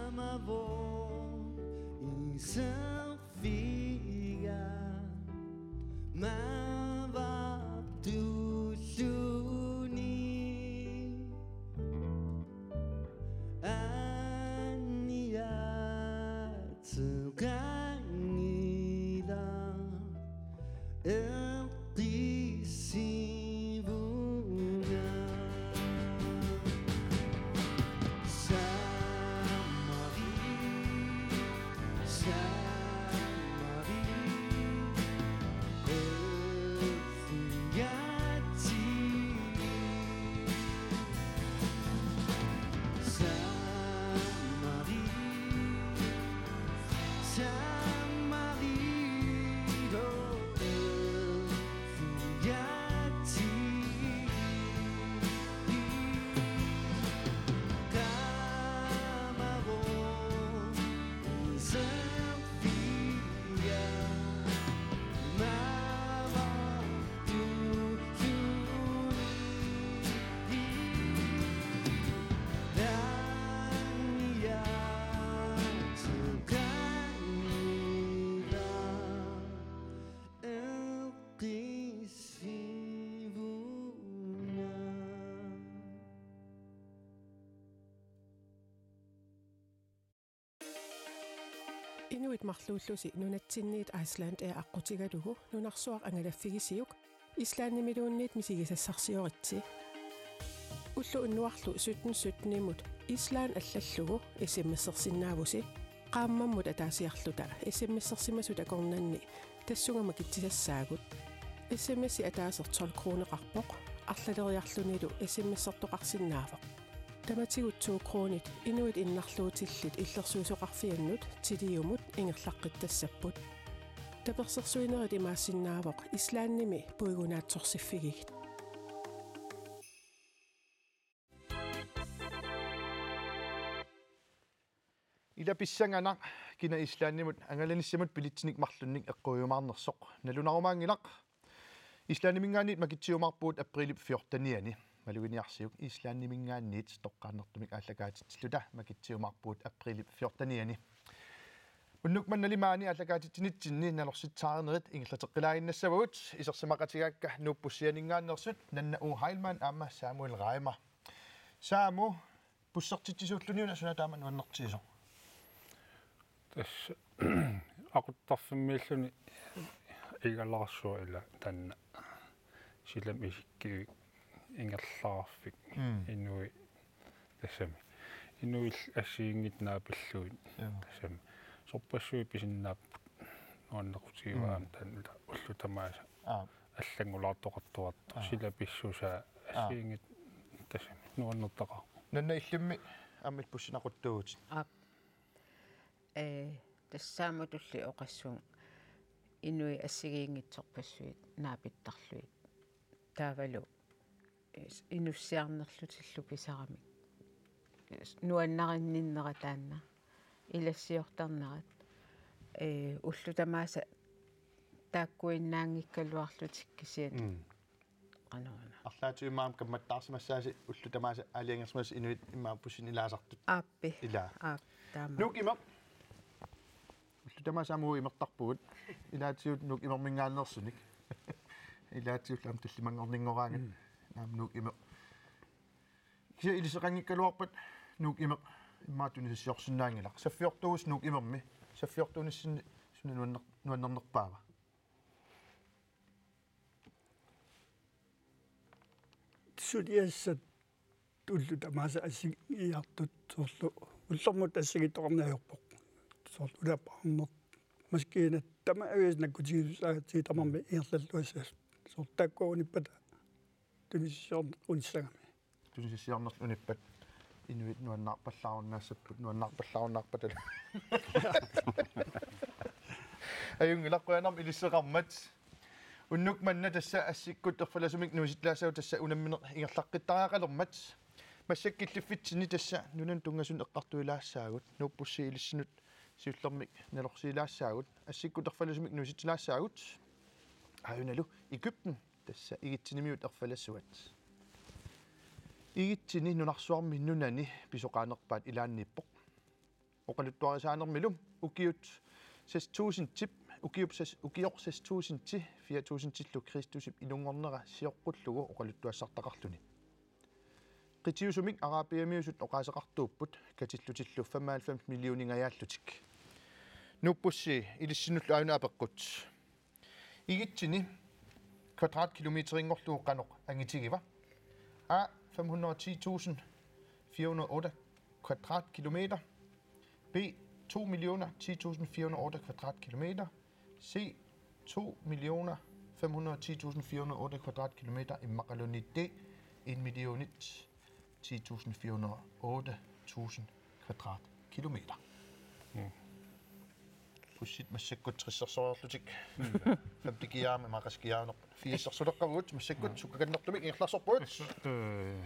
Qaamavoq iserfiga mavartulluni. Anniaateqanngilaq eqqissivunga. Saamari, Inuit marluullusi nunatsinniit Iceland Air aqqutigalugu nunarsuaq angalaffigisiuk Islandimiluunniit misigisassarsioritsi. Ulloq unnuarlu sytten sytten-imut Island allallugu S M S-ersinnaavusi, qaammammut ataasiarluta S M S-ersimasut akornanni tassunga makitsisassaagut. S M S-i ataaseq tolv kroneqarpoq, arlaleriarlunilu S M S-ertoqarsinnaavoq. Tamatigut to kronit inuit innarluutillit illersuisoqarfiannut Tiliumut ingerlaqqittassapput. Tapersersuinerit imaassinnaavoq Islandimi puigunaatsorsiffigigit. Ila pissanganaq kina Islandimut angalanissamut billetsinik marlunnik eqquiumaarnersoq. Nalunarumaanngilaq. Islandiminngaanniit makitsiumaarpugut aprilip fjortenianni. Maluginiarsiuk Islandiminngaanniit toqqaannartumik aallakaatitsilluta makitsiumaarpugut aprilip fjortenianni. Unnuk mannali maani aallakaatitsinitsinni nalorsitsaarinerit ingerlateqqilaaginnassavagut, isersimaqatigaakka Nuup Bussianinngaanneersut Nanna U. Heilmann aamma Samuel Reimer. Saamu, bussertitsisuulluniuna suna taama nuannertigisoq? Tassa aquttarfimmiilluni igalaarsuaq ila taanna silami isikkivik ingerlaarfik. Mm. Inuit tassami. Inuit assigiinngitsut naapillugit. Joo. Tassami. Sorpassuit pisinnaapput nuannequtigivaat. Mm. Taanna ullut tamaasa. Aa. Allanngulaartoqartuartoq. Aa. Sila pissusaa. Aa. Assigiinngitsut tassami. Nuannertaqaaq. Nanna, illimmi aamma bussinut aquttuuvutit? Aap. Ee, tassaamatulli oqassunga inuit assigiinngitsut sorpassuit naapittarlugit. Taavalu, ee, inussiarnerlutillu pisaramik. Nuannarinninnera taanna. Ilassiortarnerat. Ee, ullut tamaasa taakkuinnaanngikkaluarlutik kisianni. Mm. Qanoruna. Arlaatigut immaqa kammattaarsimassaasi ullut tamaasa aalajangersimasut inuit immaqa bussini ilaasartut. Aappi. Ilaa. Aap, taama. Nuuk Imeq. Ullut tamaasa aamma imertarpugut. Ilaatigut Nuuk Imerminngaanneersunik. Ilaatigut aamma tallimanngorninngoraangat. Mm. Aamma Nuuk Imeq. Kisianni ilisseqanngikkaluarpat Nuuk Imeq immaqa tunisassiorsinnaanngilaq. Saffiortuuvusi Nuuk Imermi. Saffiortuunissinni suna nuanner-, nuannernerpaava? Suliassat ullut tamaasa assigiiartut soorlu ullormut assigiittoqarneq ajorpoq. Soorlu ulapaarneq maskiinat tamaviisa nakkutigisussaagatsigu tamarmik ingerlalluassapput. Soorlu taakkua unippata tunisassiorneq unissagami. Tunisassiornerlu unippat inuit nuannaarpallaarunnaassapput, nuannaarpallaarunnaarpatalu. Ajunngilaq, qujanarmi ilisseqarmat. Unnuk manna tassa assikkut erfalasumik nuisitsilaassagut tassa unammineq ingerlaqqittariaqalermat. Massakkut killiffitsinni tassa nunanut tunngasunut eqqartuilaassaagut. Nuup Bussi ilissinnut siullermik nalorsiilaassaagut. Assikkut erfalasumik nuisitsilaassaagut. Aajunalu Egypten. Tassa Egyptenimiut erfalasuat. Egypteni nunarsuarmi nunani pisoqaanerpaat ilaanniippoq. Oqaluttuarisaanermilu ukiut seks tusindip, ukiup seks, ukioq seks tusind fire tusindillu Kristusip inunngornera sioqqullugu oqaluttuassartaqarluni. Qitiusumik arabiamiusut oqaaseqartuupput katillutillu femoghalvfems millioningajaallutik. Nuup Bussi ilissinnullu aajuna apeqqut. Egypteni kvadratkilometerinngorlugu qanoq angitigiva? A, femhundrede og ti tusind fire hundrede og otte kvadratkilometer. B, to millioner ti tusind fire hundrede og otte kvadratkilometer. C, to millioner femhundrede og ti tusind fire hundrede og otte kvadratkilometer. Immaqaluunniit D, en million ti tusind fire hundrede og otte tusind kvadratkilometer. Mm. Bussit massakkut tressersoreerlutik. Femtikiaama maqaskiaanaq. Firsersuleqqavugut massakkut sukkakannertumik ingerlaarsorpugut. Øh,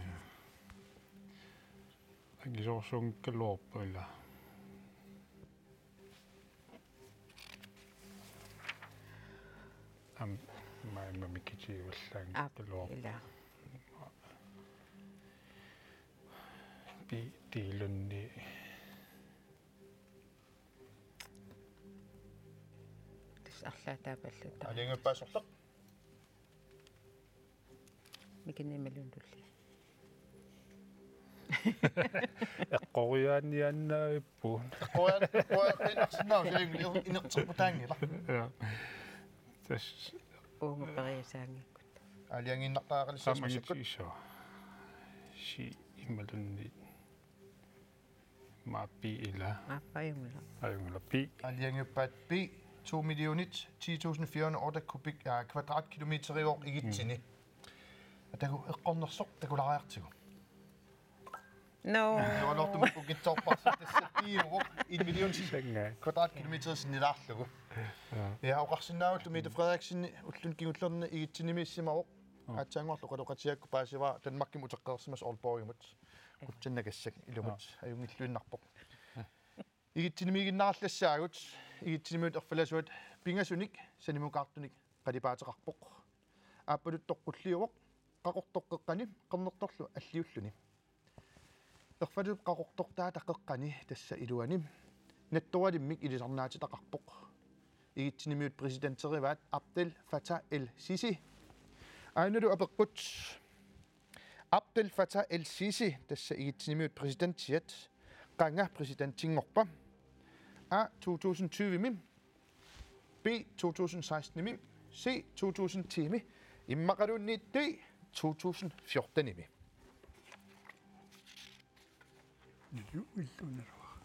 angisoorsuunngikkaluarpoq ila. Am, maimma mikitiuallaanngikkaluarpoq. Aap, ila. Pi-, piilunni. Tassa arlaataapalluta. Aningaappasortaq. Mikinimilun tullia. Eqqoriaanniaannaavippugut. Eqqoriaan-, eqqoriaanniaannarsinnaavoq, inerterputaanngilaq. Ja. Tassa. Uunga periusaanngikkuit. Aalajangiinnartariaqalissaasi massakkut. Tamangitsiso. Si imaluunniit. Maappi ila. Maappi ajunngilaq. Ajunngilaq pi. Aalajangiuppaat pi to millionit ti tusind fire hundrede otte kubik, aa, kvadratkilometeriuvoq igitsini. Mm. Atagu eqqornersoq takulaariartigu. No. Ioralortumik ukitsoorparsi tassa piuvoq en million kvadratkilometer sinnilaarlugu. Ja. Ja, oqarsinnaavallu Mette Frederiksen ulluni kingullerni igitsinimiissimavoq. Aatsaannguarlu oqaloqatigiikkut paasivara Danmarkimut uteqqereersimasoq Aalborgimut. Qutsannakassak ilumut ajunngilluinnarpoq. Igitsinimiiginnarallassaagut, igitsinimiut erfalasuat pingasunik sanimukaartunik qalipaateqarpoq. Aappaluttoq qulliuvoq, qaqortoq qeqqani, qernertorlu alliulluni. Erfalup qaqortortaata qeqqani tassa iluani nattoralimmik ilisarnaatitaqarpoq. Igitsinimiut præsidenterivaat Abdel Fattah el-Sisi. Aanalu apeqqut. Abdel Fattah el-Sisi, tassa igitsinimiut præsidentiat, qanga præsidentinngorpa. A to tusind tyve-mi, B to tusind seksten-imi, C to tusind ti-mi, immaqaluunniit D to tusind fjorten-imi. Illu-, illuuneruara.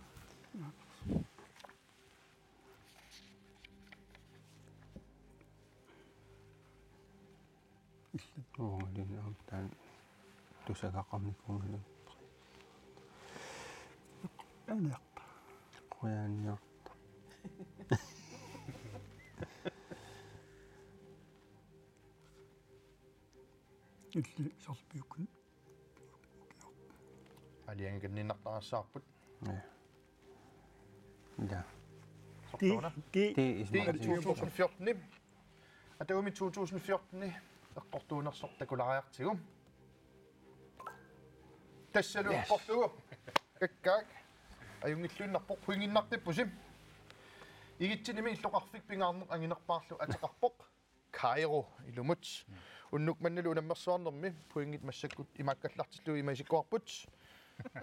Illit. Uungalin aamma taanna tusagaqarnikuugaluarput. Aniarta. Qujanniarta. Illit sarpiukkun. Aalajangiinnartarassavarput. Ja. Ja. Sortuuna? Ti, ti. Ti, ti ismaqatigiit. To tusind fjorten. Atagu to tusind fjorten eqqortuunersoq takulaariartigu. Tassalu eqqorlugu. Kakkaak. Ajunngilluinnarpoq, pointinnartippusi. Igitsinimi illoqarfik pingaarneq anginerpaarlu ateqarpoq. Kairo ilumut. Unnuk mannalu unammersuarnermi pointit massakkut imaakkallartillugu ima isikkoqarput.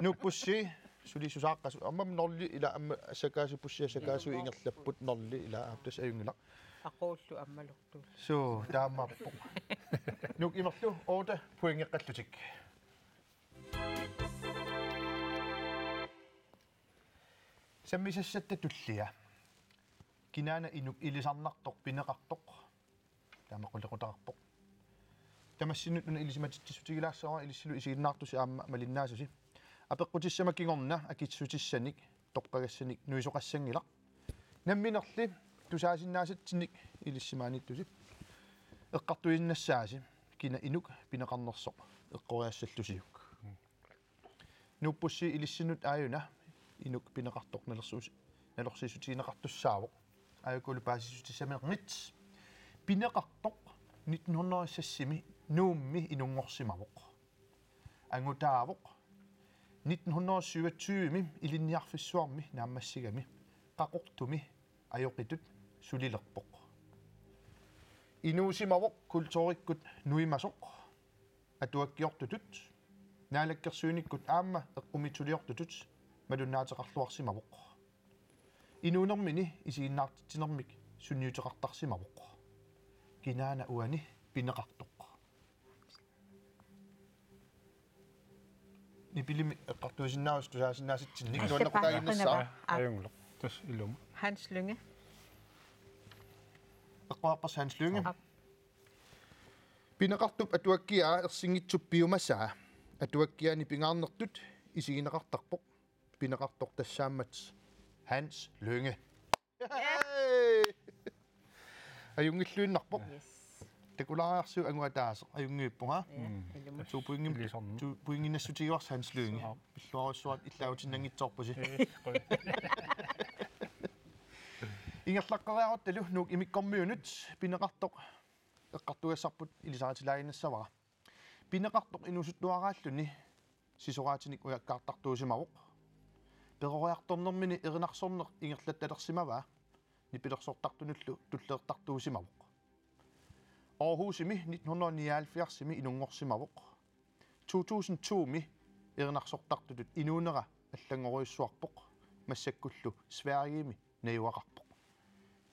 Nuuppussi suli susaaqqasoq. Aamma nulli ila aamma sakaasut pussiat sakaasut ingerlapput nulli ila aaptas ajunngilaq. Aquullu ammalortuul. Suu, taamaappoq. Nuuk imerlu otte pointeqqallutik. Sammisassatta tullia. Kinaana inuk ilisarnartoq pineqartoq. Taama qulequtaqarpoq. Tamassinnut una ilisimatitsissutigilaassavara ilissilu isiginnaartusi aamma malinnaasusi. Apeqqutissama kingorna akissutissanik, toqqagassanik nuisoqassanngilaq. Namminerli tusaasinnaasatsinnik ilissi maaniittusi. Eqqartuinnassaasi kina inuk pineqarnersoq eqqoriassallusiuk. Nuuppussi ilissinnut aajuna inuk pineqartoq nalersuus-, nalersiissutigineqartussaavoq. Aajukulu paasissutissaminermit. Pineqartoq nitten hundrede og seks-imi Nuummi inunngorsimavoq. Angutaavoq nitten hundrede og syvogtyve-mi Ilinniarfissuarmi naammassigami Qaqortumi ajoqitut sulilerpoq. Inuusimavoq kulturikkut nuimasoq. Atuakkiortutut, naalakkersuinikkut aamma eqqumiitsuliortutut malunnaateqarluarsimavoq. Inuunermini isiginnaartitsinermik sunniuteqartarsimavoq. Kinaana uani pineqartoq. Nipilimmi eqqartuisinnaavusi tusaasinnaasatsinnik. Aa, nuannequtaaginnassaaq. Aa. Ajunngilaq. Tassa ilumut. Hans Lynge. Eqqoriarparsi Hans Lynge. Aap. Pineqartup atuakkiaa ersinngitsup piumasaa. Atuakkiani pingaarnertut isigineqartarpoq. Pineqartoq tassaammat Hans Lynge. Yay! Ajunngilluinnarpoq. Yes. Takulaariarsiuk anguataaseq ajunngivippunga. Ja, mm. Ilumut. Two pointim-, ilisarnaq. Two pointinnassutigivarsi Hans Lynge. Aap. Pilluarujussuaq illaatinnanngitsoorpusi. Yes, qoi. Ingerlaqqeriaruttalu Nuuk imikkormiunut pineqartoq eqqartugassarput ilisaritilaaginnassavara. Pineqartoq inuusuttuaraalluni sisoraatinik ujakkaartartuusimavoq. Peroriartornermini erinarsorneq ingerlattalersimavaa nipilersortartunullu tulleertartuusimavoq. Aarhusimi nitten hundrede og nioghalvfjerdsimi inunngorsimavoq. To tusind to-mi erinarsortartutut inuunera allanngorujussuarpoq, massakkullu Sverigemi najugaqarpoq.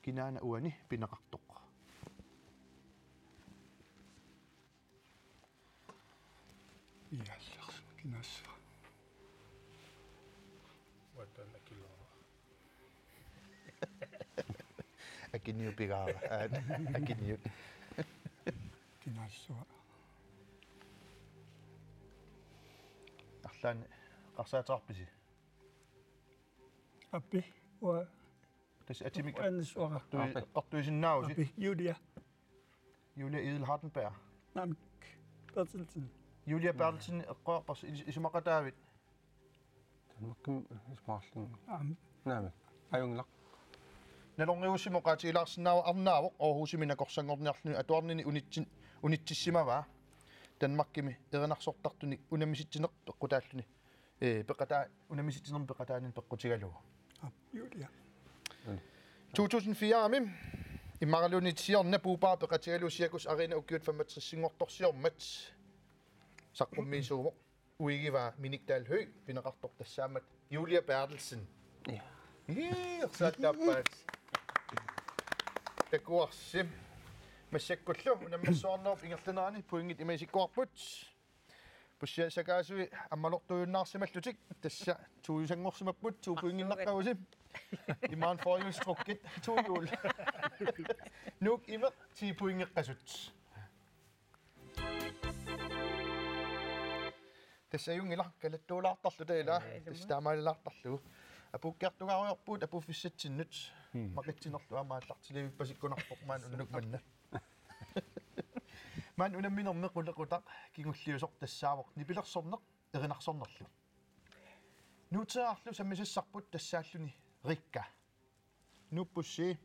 Kinaana uani pineqartoq? Iallers, kinaassuaq. Uattaan akilaara. Akiniupigaara. Aat, akiniu. Kinaassuaq. Arlaanni eqqarsaateqarpisi? Aap, uanga. Tassa atimik. Uanga suara. Tui-, Aap. Eqqartuisinnaavusi. Aap, Julia. Julia Edel Hardenberg. Naamik. Berthelsen. Julia Berthelsen eqqorparsi is-, isumaqataavit? Danmarkimi isumaqarluni. Aamma. Naamik. Ajunngilaq. Nalornigussimo oqaatigilaarsinnaavoq arnaavoq Aarhusimi nakorsanngorniarluni atuarnini unitsin-, unitsissimavaa. Danmarkimi erinarsortartunik unammisitsineq peqqutaalluni. Ee, peqataa-, unammisitsinermi peqataanini peqqutigalugu. Aap, Julia. To tusind fire-mi immaqaluunniit siorna puupaaq peqatigalugu Cirkus Arena ukiut femogtres-inngortorsiormat saqqummiisuuvoq. Uigivaa Minik Dahl Høegh pineqartoq tassaammat Julia Berthelsen. Ja. Ii, ersaattaappaat. Takuarsi. Massakkullu unammissuarnerup ingerlanerani pointit ima isikkoqarput. Pussiassakaasui ammalortuujunnaarsimallutik tassa tuujusanngorsippagut, to pointinnaqqavusi. Imaluunniit forhjulstrukket, to hjul. Nuuk imeq, ti pointeqqasut. Tassa ajunngilaq, kalattuulaartarluta ilaa. Ee, ilumut. Tassa taamaalilaartarlugu. Apuukkiartugaariarpugut apuuffissatsinnut. Hmm. Maqitsinerlu aamma aallartilavippasikunarpoq maani unnuk manna. Maani unamminermi qulequtaq kingulliusoq tassaavoq nipilersorneq erinarsornerlu. Nuuteerarlu sammisassarput tassaalluni Rikka. Nuuppussi,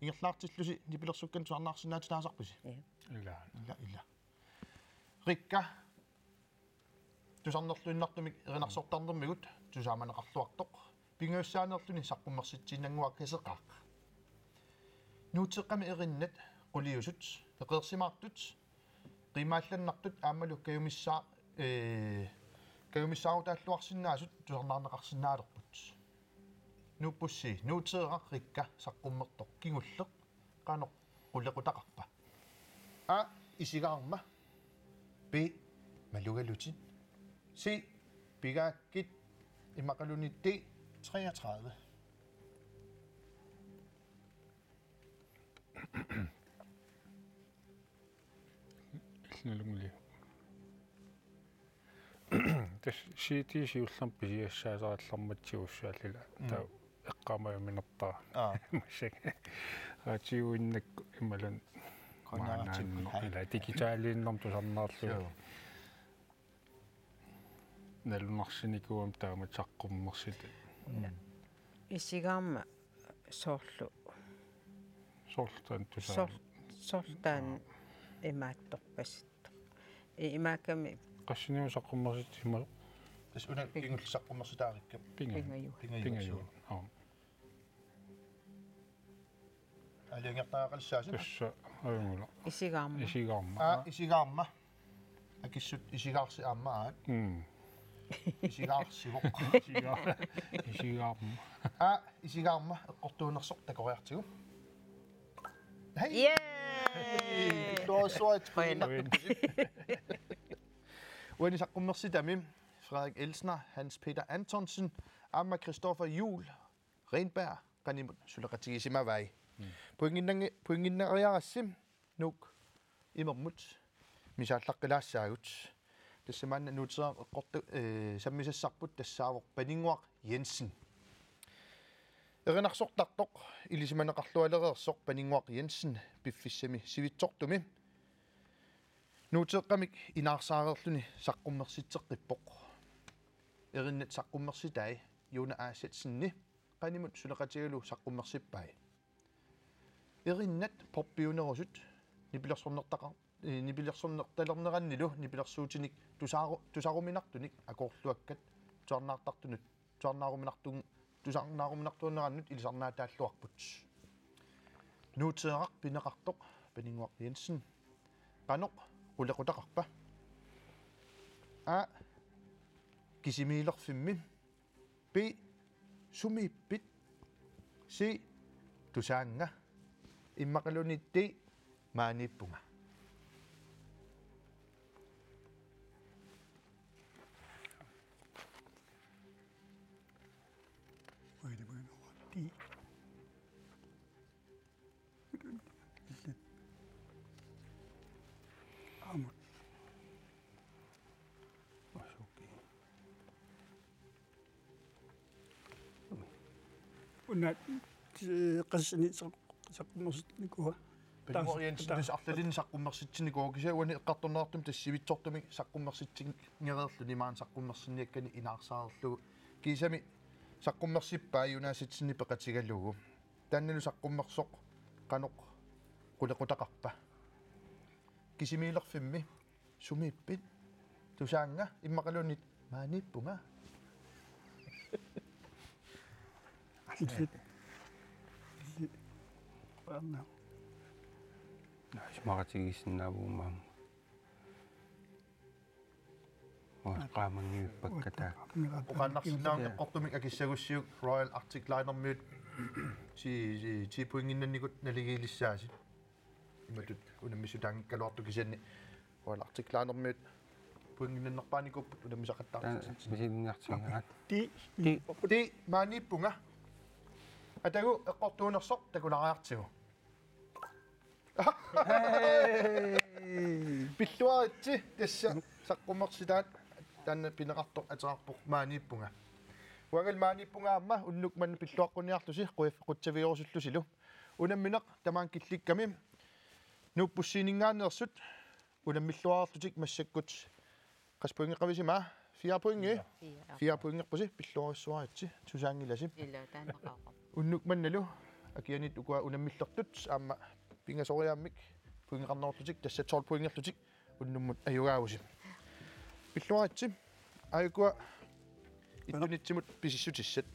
ingerlaartillusi nipilersukkanik tusarnaarsinnaatitaasarpisi? Ja. Ilaa. Ilaa, ilaa. Rikka tusarnerluinnartumik erinarsortarnermigut tusaamaneqarluartoq. Pingajussaaneerluni saqqummersitsiinnannguaq kaseqaaq. Nuuteqqami erinnat quliusut, eqeersimaartut, qiimmaallannartut aammalu kajumissaa-, ee, kajumissaarutaalluarsinnaasut tusarnaarneqarsinnaalerput. Nuuppussi, Nuuteeraq Rikka saqqummertoq kingulleq qanoq qulequtaqarpa? A, isigaarma. B, malugalutit. C, pigaakkit. Immaqaluunniit D, treogtredive. Illunngullugulu. Tassa C D siullermik pisiassaasariallarmatsiuussaallila. Mm. Taava eqqaamajuminerpara. Aa. Massakkut. Raatiuinnaq imaluunniit Konneratikkut, maannaannut haj. Ila digitaliinnarmik tusarnaarlugu. Joo. Nalunarsinikuugami taamatut saqqummersitat. Mm. Isigaarma soorlu. Soorlu taanna tusaa. Soor-, soorlu taanna imaattorpasittoq. I-, imaakkami. Qassinik saqqummersitsimasoq? Tassa una kingulleq saqqummersitaa Rikka. Pinga-, pingajuat. Pingajuat. Pingajuat. Joo. Aalajangertariaqalissaasi. Tassa, ajunngilaq. Isigaarma. Isigaarma. Aa, isigaarma. Akissut isigaarsi aamma aat. Mm. Isigaarsivoq. Isiga-, isigaarma. Aa, isigaarma eqqortuunersoq takoriartigu. Hej! Yay! Hej! Illuarussuarit. Qujanaq. Uani saqqummersitami Frederik Elsner, Hans Peter Antonsen, aamma Christoffer Juul Renberg qanimut suleqatigisimavai. Mm. Pointinnangi-, pointinnariarassi Nuuk imermut misaallaqqilaassaagut. Tassa maanna Nuuteeraq eqqortu-, ee, sammisassarput tassaavoq Paninnguaq Jensen. Erinarsortartoq ilisimaneqarlualereersoq Paninnguaq Jensen piffissami sivitsortumi nuuteeqqamik inaarsaareerluni saqqummersitseqqippoq. Erinnat saqqummersitai Jona Aasatsenni qanimut suleqatigalugu saqqummersippai. Erinnat poppiunerusut nipilersornertaqar-, eh, nipilersornertalernerannilu nipilersuutinik tusaaru-, tusaruminartunik akoorluakkat tusarnaartartunut tusarnaaruminartun-, tusarnaaruminartuunnerannut ilisarnaataalluarput. Nuuteeraq pineqartoq Paninnguaq Jensen. Qanoq qulequtaqarpa? A. Kisimiilerfimmi. B. Sumiippit? C. Tusaannga. Immaqaluunniit D. Maaniippunga. Aamut. Una, eh, qassini saq-, saqqummersitsinikuua. Paninnguaq Jensen, taava tassa arlalinni saqqummersitsinikuuvoq, kisianni uani eqqartorneqartumi tassa sivitsortumik saqqummersitsingereerluni maani saqqummersinniakkani inaarsaareerlugu. Kiisami saqqummersippai Jona Aasatsenni peqatigalugu. Taannalu saqqummersoq qanoq qulequtaqarpa? Kisimiilerfimmi. Sumiippit? Tusaannga immaqaluunniit maaniippunga. Illit. Illit. Uanna. Naa, isumaqatigiissinnaavugut aamma. Oi, qaamanngivippakka taakku. Oqaannarsinnaavunga eqqortumik akissagussiuk Royal Arctic Linermiut ti, ti, ti pointinnannikut naligiilissaasi. Imatut unammissutaanngikkaluartoq kisianni Royal Arctic Linermiut pointinnannerpaanikuupput unammisaqattaartut. Taanna misilinniartigigaat. Ti. Ti. Ti maaniippunga. Atagu eqqortuunersoq takulaariartigu. Hey! Pilluaritsi, tassa saqqummersitaat taanna pineqartoq ateqarpoq maaniippunga. Uangali maaniippunga aamma unnuk manna pilluaqquniarlusi qujaffequtsavigerusullusilu. Unammineq tamaanga killikkami nuuppussiininngaanneersut unammilluarlutik massakkut qassit pointeqavisimaa? Fire pointi? Fire. Fire pointerpusi, pilluarissuaritsi, tusaanngilasi. Ilaa, taanna qaaqqup. Unnuk mannalu akianiittut ukua unammillertut aamma pingasoriaammik pointeqarnerullutik, tassa tolv pointerlutik unnummut ajugaavusi. Pilluaritsi, aajuku ittunitsimut pisissutissat.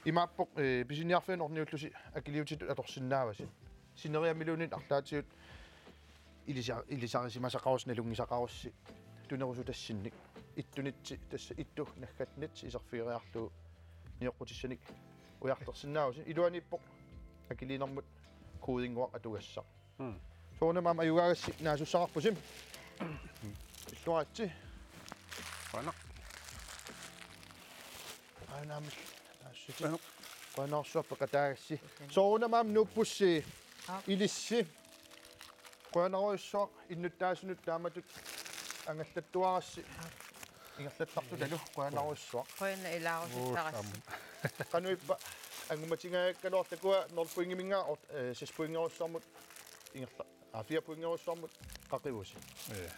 Imaappoq, eh, pisiniarfianut orniullusi akiliutitut atorsinnaavasi. Sineriammiluunniit arlaatigut ilisa-, ilisarisimasaqarussi, nalunngisaqarussi tunerusutassinnik. Ittunitsi tassa ittu naggatnit iserfigeriarlugu nioqqutissanik ujarlersinnaavusi. Iluaniippoq akiliinermut kodinnguaq atugassaq. Mm. Soorunami aamma ajugaagassi naasussaqarpusi. Pilluaritsi. Qujanaq. Aanaamil. Taassut. Qujanaq. Qujanarsuaq peqataagassi. Soorunami aamma nuuppussi. Aap. Ilissi. Qujanarujussuaq innuttaasunut taamatut angallattuarassi. Ingerlattartutalu qujanarujussuaq. Qujanaq ilaarusussarassi. Uus, aamma. Qanoq ippa, angumatigaajakkaluarlakua nul pointimingaanniit, eh, seks pointerussammut ingerla-, aa, fire pointerussammut qaqivusi. Ja.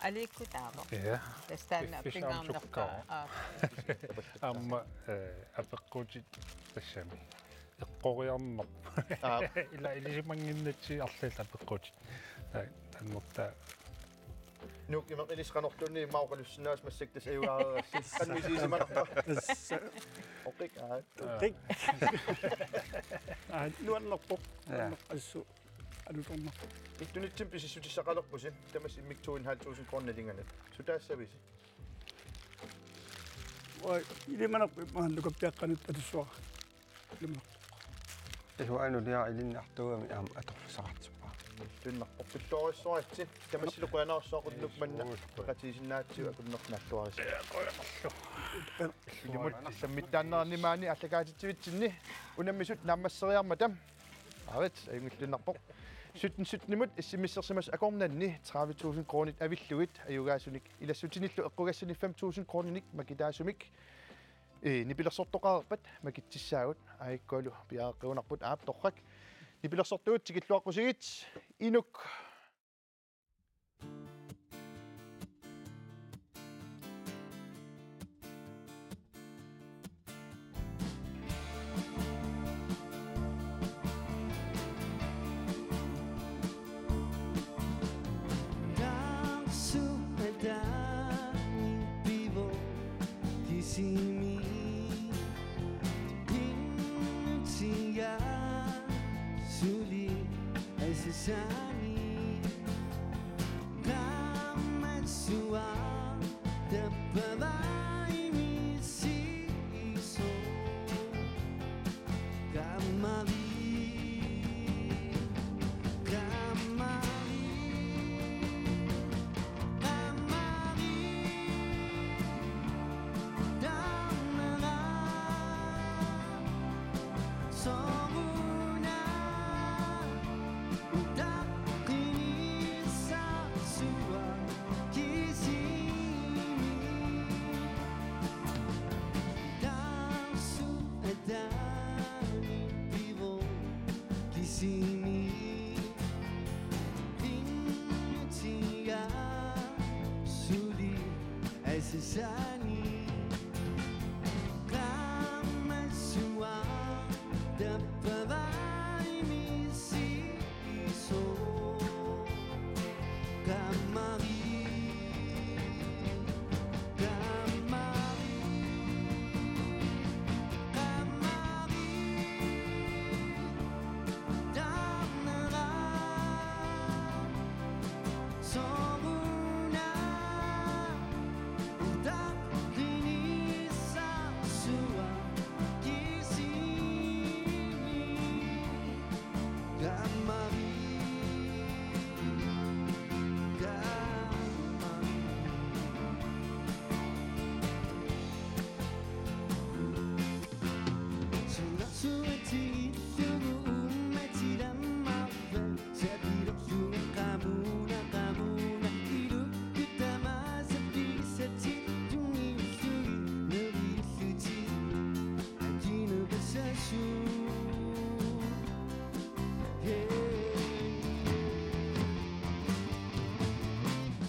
Aliikkutaavoq. Ja. Tassa taanna piffissaq aamma pingaarnerpaa. Sukkara. Aa. Aamma, eh, apeqqutit tassami. Eqqoriarneq. Aap. Ila ilisimannginnatsigit arlallit apeqqutit. Taa, annertaa. Nuuk, imeq ilissi qanorluunniit immaqa oqalussinnaavasi massakkut tassa ajugaareerassi. Qanoq isigisimannarpa? Tassa. Oqik, aa. Oqik. Aa, nuannerpoq. Ja. Nuannerpoq assut. Alutornerpoq. Ittunitsinni pisissutissaqalerpusi. Tamassi immikkut to en halv tusind kroner nalinganut. Sutaassavisi? Oi, ilimanarpoq maanna nukappiaqqanut atussuara. Ilumaqquq. Isuanut ilinnartuugami aamma atorfissaqartippara. Tuinnarpoq, pilluarissuaritsi. Tamassilu qujanarsuaq unnuk manna peqatigisinnaagatsigu akunneq naalluarisi. Ilumut sammittaannerani maani aallakaatitsivitsinni unammisut naammasseriarmata. Aarit, ajunngilluinnarpoq. Sytten sytten-imut S M S-ersimasut akornanni tredive tusind kronit avillugit ajugaasunik ilassutinillu eqqugassani fem tusind kroninik makitaasumik Ee, nipilersortoqareerpat makitsissaagut, aajuku piareeqqagunarput, aap, torrak. Nipilersortuut tikilluaqqusigit, Inuk. Taarsuu ataani pivoq kisimi. Pinngutinga suli asasani. Qaammassua tappavai missiisoq. Kamari, kamari, kamari, taamera, sooruna, utaqqinissaarsuaq kisimi. Taarsuu ataani pivoq kisimi. Pinngutinga suli asasani. Qaammassua tappavai missi- iso. Kamari, kamari, kamari, taamera, sooruna, utaqqinissaarsuaq kisimi. Kamari, kamari. Sunarsuaq tigillugu uummatilammarpat, sapilerlunga qamuuna, qamuuna, ilukkut tamaasa pigissatit tunniullugit nerillutit. Akinukasasu. Hey.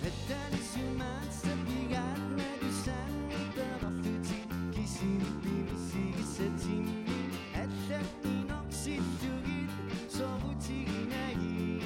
Attanissumaat sapigaat nalusaanni peqarlutit, kisimi pimisigissatsinni allat inortillugit soqutiginagit.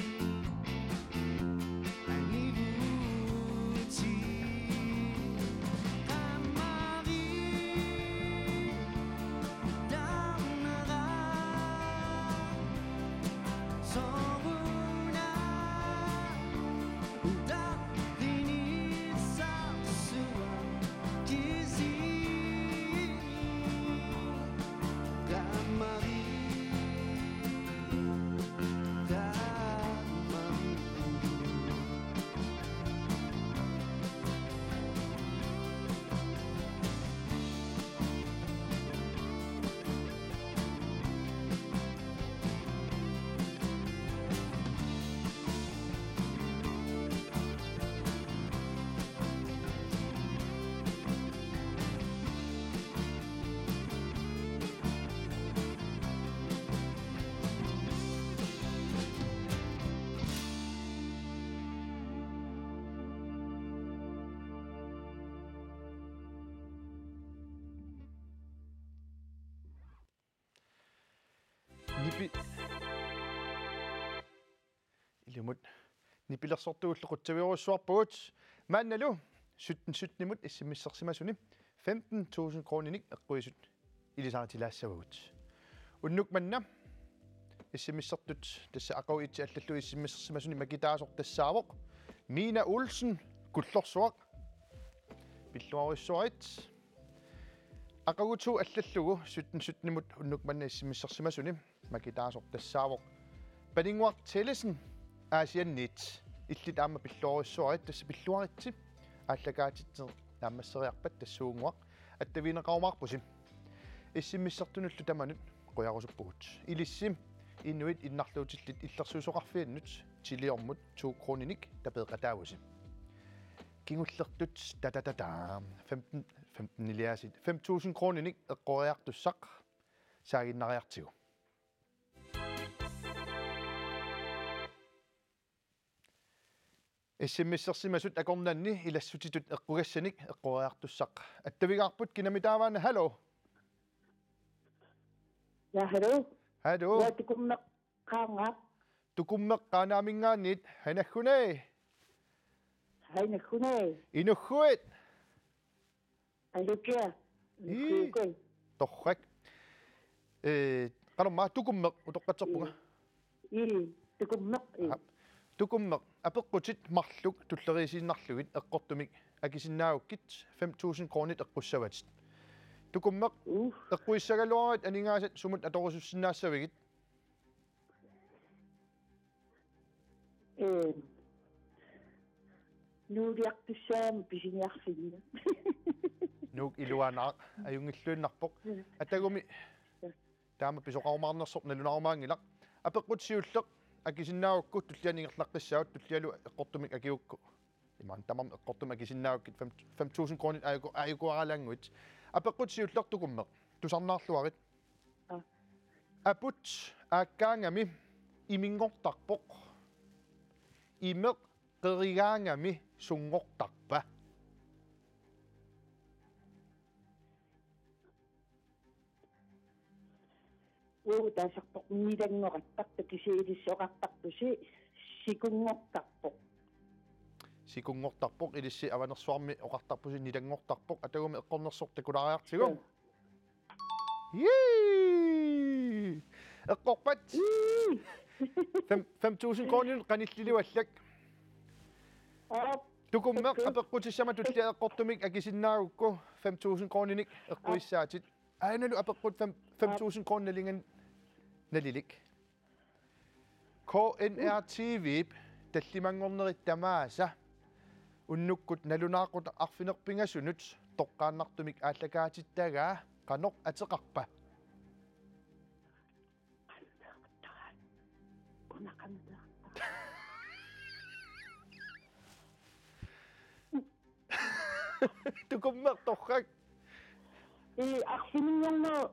Nipi-, ilumut nipilersortugullu qutsaviorujussuarpugut. Maannalu sytten sytten-imut S M S-ersimasuni femten tusind kroninik eqquisut ilisaritilaassavagut. Unnuk manna S M S-ertut, tassa aqagu et allallu S M S-ersimasuni makitaasoq tassaavoq Mina Olsen, Kullorsuaq. Pilluarujussuarit. Aqagu to allallugu sytten sytten-imut unnuk manna S M S-ersimasuni makitaasoq tassaavoq Paninnguaq Tellesen, Aasianniit. Illit aamma pilluarujussuarit, tassa pilluaritsi. Aallakaatitseq naammasseriarpat tassuunnguaq attavigineqarumaarpusi. S M S-ertunullu tamanut qujarusuppugut. Ilissi inuit innarluutillit illersuisoqarfiannut Tiliormut to kroninik tapeeqataavusi. Kingullertut tatatata femten femten iliaasit fem tusind kroninik eqqoriartussaq saaginnariartigu. S M S-ersimasut akornanni ilassutitut eqqugassanik eqqoriartussaq attavigaarput. Kinami taavaana? Hallo. Ja, hallo. Hallo. Ja, Tukummeq Qaanaaq. Tukummeq Qaanaaminngaanniit, hej Naggunaq. Hej Naggunaq. Inughuit. Alukia. Ii. Naggunaq. Torrak. Ee, qanormaa, Tukummeq utoqqatserpunga. Ii, Tukummeq, ii. Aha. Tukummeq, apeqqutit marluk tulleriisiinnarlugit eqqortumik akisinnaagukkit fem tusind kronit eqqussavatit. Tukummeq, uh, eqquissagaluaruit aningaasat sumut atorusussinnaassaviuk? Ee, nuuliartussaammat pisiniarfinnut. Nuuk iluanaq, ajunngilluinnarpoq. Mm. Atagumi taama pisoqarumaarnersoq nalunaarumaanngilaq. Apeqqut siulleq akisinnaagukku tulliani ingerlaqqissaagut, tullialu eqqortumik akigukku. Imaanngitsoq tamarmik eqqortumik akisinnaagukkit fem, fem tusind kronit aajuku-, aajukuaraalaannguit. Apeqqut siulleq, Tukummeq. Tusarnaarluarit. Aa. Aput aakkaangami iminngortarpoq. Imeq qerigaangami sunngortarpa? Uu, taasarpoq nilanngoratta, kisianni ilissi oqartarpusi sikunngortarpoq. Sikunngortarpoq, ilissi Avanersuarmi oqartarpusi nilanngortarpoq, atagumi eqqornersoq takulaariartigu. Joo. Jii! Eqqorpat? Jii! Fem, fem tusind kroninut qanilliliuallak. Aap. Tukummeq, okay, apeqqutissammat tullia eqqortumik akisinnaagukku fem tusind kroninik eqquissaatit. Aanalu apeqqut fem, fem tusind kroner nalingan-, nalilik. K N R T V-p tallimanngornerit tamaasa unnukkut nalunaaqutaq arfineq-pingasunut toqqaannartumik aallakaatittagaa qanoq ateqarpa? Tukummeq, torrak. Ii, arfininngorneq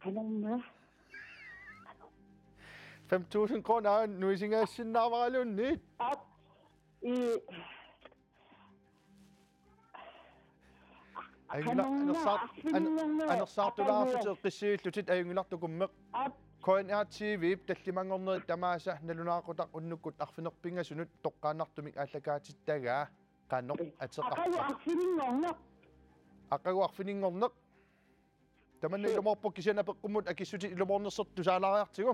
qanormaa? Fem tusind kroner nuisingaassinnaavaraluunniit. Aap. Ii. Ajunngilaq, qanormaa, anersaart-, an-, arfininngorneq, anersaartulaarlutit, aqaguaq, eqqissivillutit, ajunngilaq Tukummeq. Aap. K N R T V-p tallimanngornerit tamaasa nalunaaqutaq unnukkut arfineq-pingasunut toqqaannartumik aallakaatittagaa qanoq ateqarpa? Aqagu arfininngorneq. Aqagu arfininngorneq. Tamanna ilumoorpoq, kisianni apeqqummut akissutit ilumoornersortut tusaalaariartigu.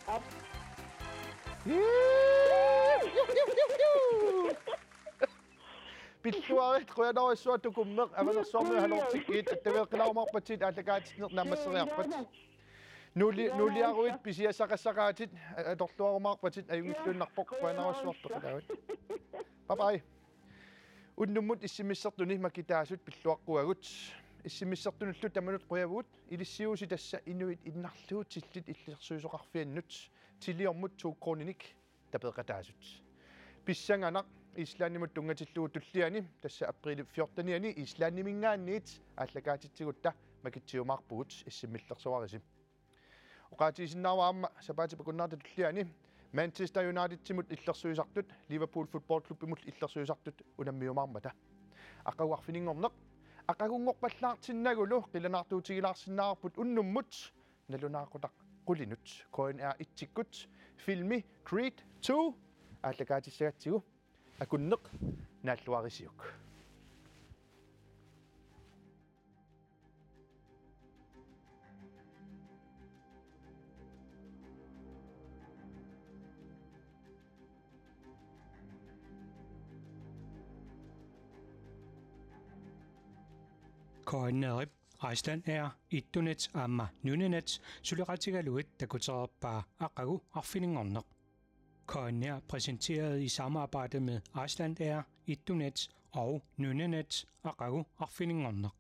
Aap. Pilluarit, qujanarsuaq Tukummeq, Avanersuarmi Halortikkiit, attaveeqqilaarumaarpatsigit aallakaatitsineq naammasseriarpat. Nuuli-, nuuliaruit pisiassaqassaqaatit, a-, atorluarumaarpatit, ajunngilluinnarpoq, qujanarsuaq peqataavit. Bye bye. Unnummut S M S-ertuni makitaasut pilluaqquagut. S M S-ertunullu tamanut qujavugut, ilissiuusi tassa inuit innarluutillit illersuisoqarfiannut, tiliormut to kroninik tapeeqataasut. Pissanganaq Islandimut tunngatillugu tulliani, tassa apriilip fjortenianni Islandiminngaanniit aallakaatitsigutta makitsiumaarpugut, S M S-ersuarisi. Oqaatigisinnaavara aamma sapaatip akunnerata tulliani Manchester Unitedimut illersuisartut, Liverpool Football Clubimut illersuisartut unammiumaarmata. Aqagu arfininngorneq, aqagunngorpallaartinnagulu qilanaartuutigilaarsinnaavarput unnummut nalunaaqutaq qulinut, K N R et-ikkut, filmi Creed two aallakaatissagatsigu. Akunneq naalluarisiuk. K N R-ip Icelandair, Etunet aamma Nunanet suleqatigalugit takutereerpaa aqagu arfininngorneq. K N R præsenterede i samarbejde med Icelandair, Etunet og Nunanet aqagu arfininngorneq.